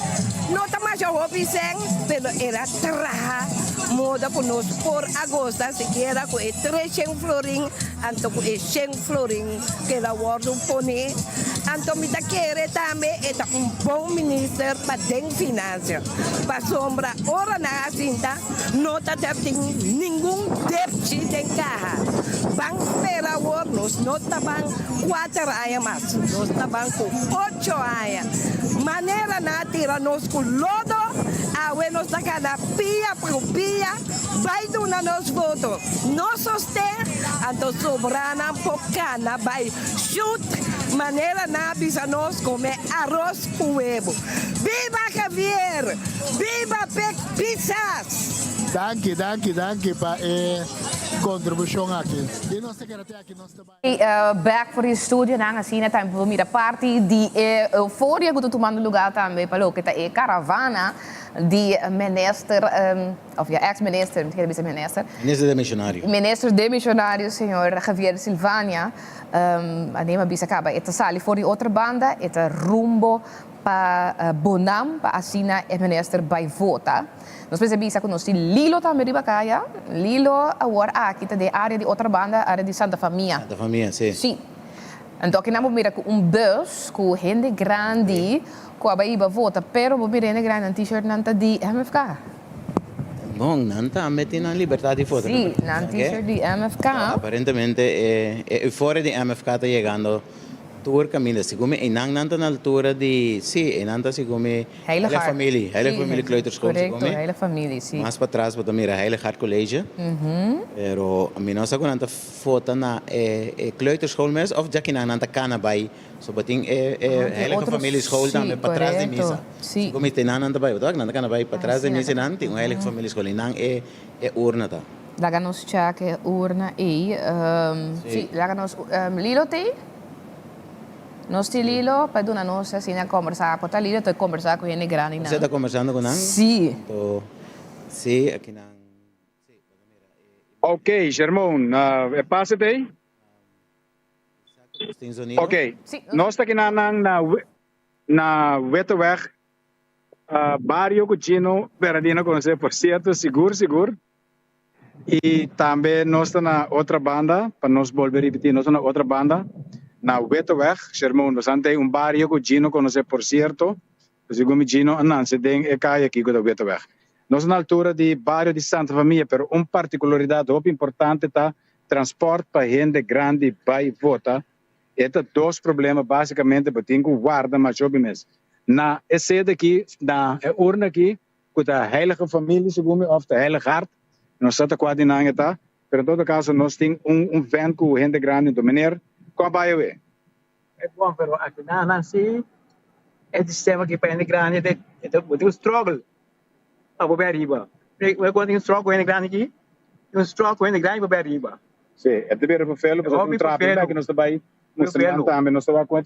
no ta masha hopi sèn, pero el a traha moda ku nos por a gosta sikiera ku e treshen florin anto ku e shen florin ku el a wòrdu pone. Anto mi ta kere tambe e ta un bon minister pa den finansia pasobra ora nan a sinta No ta tin ningun depchi den kaha. Ban spera awor, nos no ta ban kuater aña mas, nos ta ban ku ocho aña. Manera nan a tira nos ku lodo, awe nos ta gana pia ku pia, bai duna nos voto, nos sosten, anto sobranan por kana bai shut manera nan a bisa nos kome aros ku webo. Biba Javier! Biba Pek Pisas! Danki, danki, danki pa e kontribushon aki. I nos ta keda te aki, nos ta bai. Bek for di studionan asina tambe por mira parti di e euforia ku ta tumando luga tambe pa loke ta e karavana di minister of ya ex minister, mi ta kere bisa minister. Minister demisionario. Minister demisionario señor Javier Silvania a bisa kaba e ta sali for di otro banda e ta rumbo Pa Bonam pa asina e minister bai vota. Nos mester bisa ku nos tin Lilo tambe riba kaya. Lilo awor aki ta den area di Otrabanda, area di Santa Famia. Santa Famia, si. Si. Anto akinan bo mira ku un bus ku hende grandi ku a bai iba vota, pero bo mira hende grandi nan t-shirt nan ta di MFK. Bon, nan tambe tin nan libertad di vota. Si, nan t-shirt di MFK. Aparentemente e euforia di MFK ta yegando Tur caminda segun mi einan nan ta na altura di si einan ta segun mi Heilig Heilig Familie Heilig Familie Kleuterschool segun mi Correcto Heilig Familie si. Mas patras bo ta mira Heilig Hart College pero mi no sa cu nan ta fota na e e kleuterschool mes of dja kinan nan ta cana bay so bo tin e e Heilige Familie school tambe patras di misa segun mi te nan nan ta bay bo ta wak nan ta cana bay patras di misa einan tin un Heilige Familie school einan e e urna ta. Laga nos check e urna ei. Si, laga nos, Lilo t'ei? Nos tin Lilo pa duna nos asina combersa. Por ta Lilo ta combersa cu hende grandinan. Usted ta combersando cu nan? Si. Anto, si, akinan, si, bo ta mira e. Ok, Shermon, e pase t'ei? Nos tin zonido? Ok, nos ta kinanan na na Witteweg, bario cu Gino Bernardino conoce, por cierto, sigur sigur. Y tambe nos ta na otra banda, pa nos bolbe ripiti, nos ta na otra banda, na Witteweg, Shermon, nos ante un bario cu Gino conoce por cierto, segun mi Gino a nace den e calle aki cu ta Witteweg. Nos ta na altura di bario di Santa Famia, pero un particularidad hopi importante ta transport pa hende grandi bay vota, E ta dos problema basicamente bo tin cu warda mas hopi mes. Na e sede aki, na e urna aki, cu ta Heilige Familie segun mi of ta Heilig Hart, no sa ta cua di nan e ta, pero en todo caso nos tin un un vent cu hende grandi enton meneer con a bay awe? E bon pero aki nan nan si e sistema aki pa hende grandi e ta bo tin un struggle pa bo bay ariba. Bo tin un struggle cu hende grandi aki, tin un struggle cu hende grandi pa bay ariba. Si, e ta bira vervelu pasobra tin un trafik aki nos ta bay mustra nan tambe nos ta wak con e.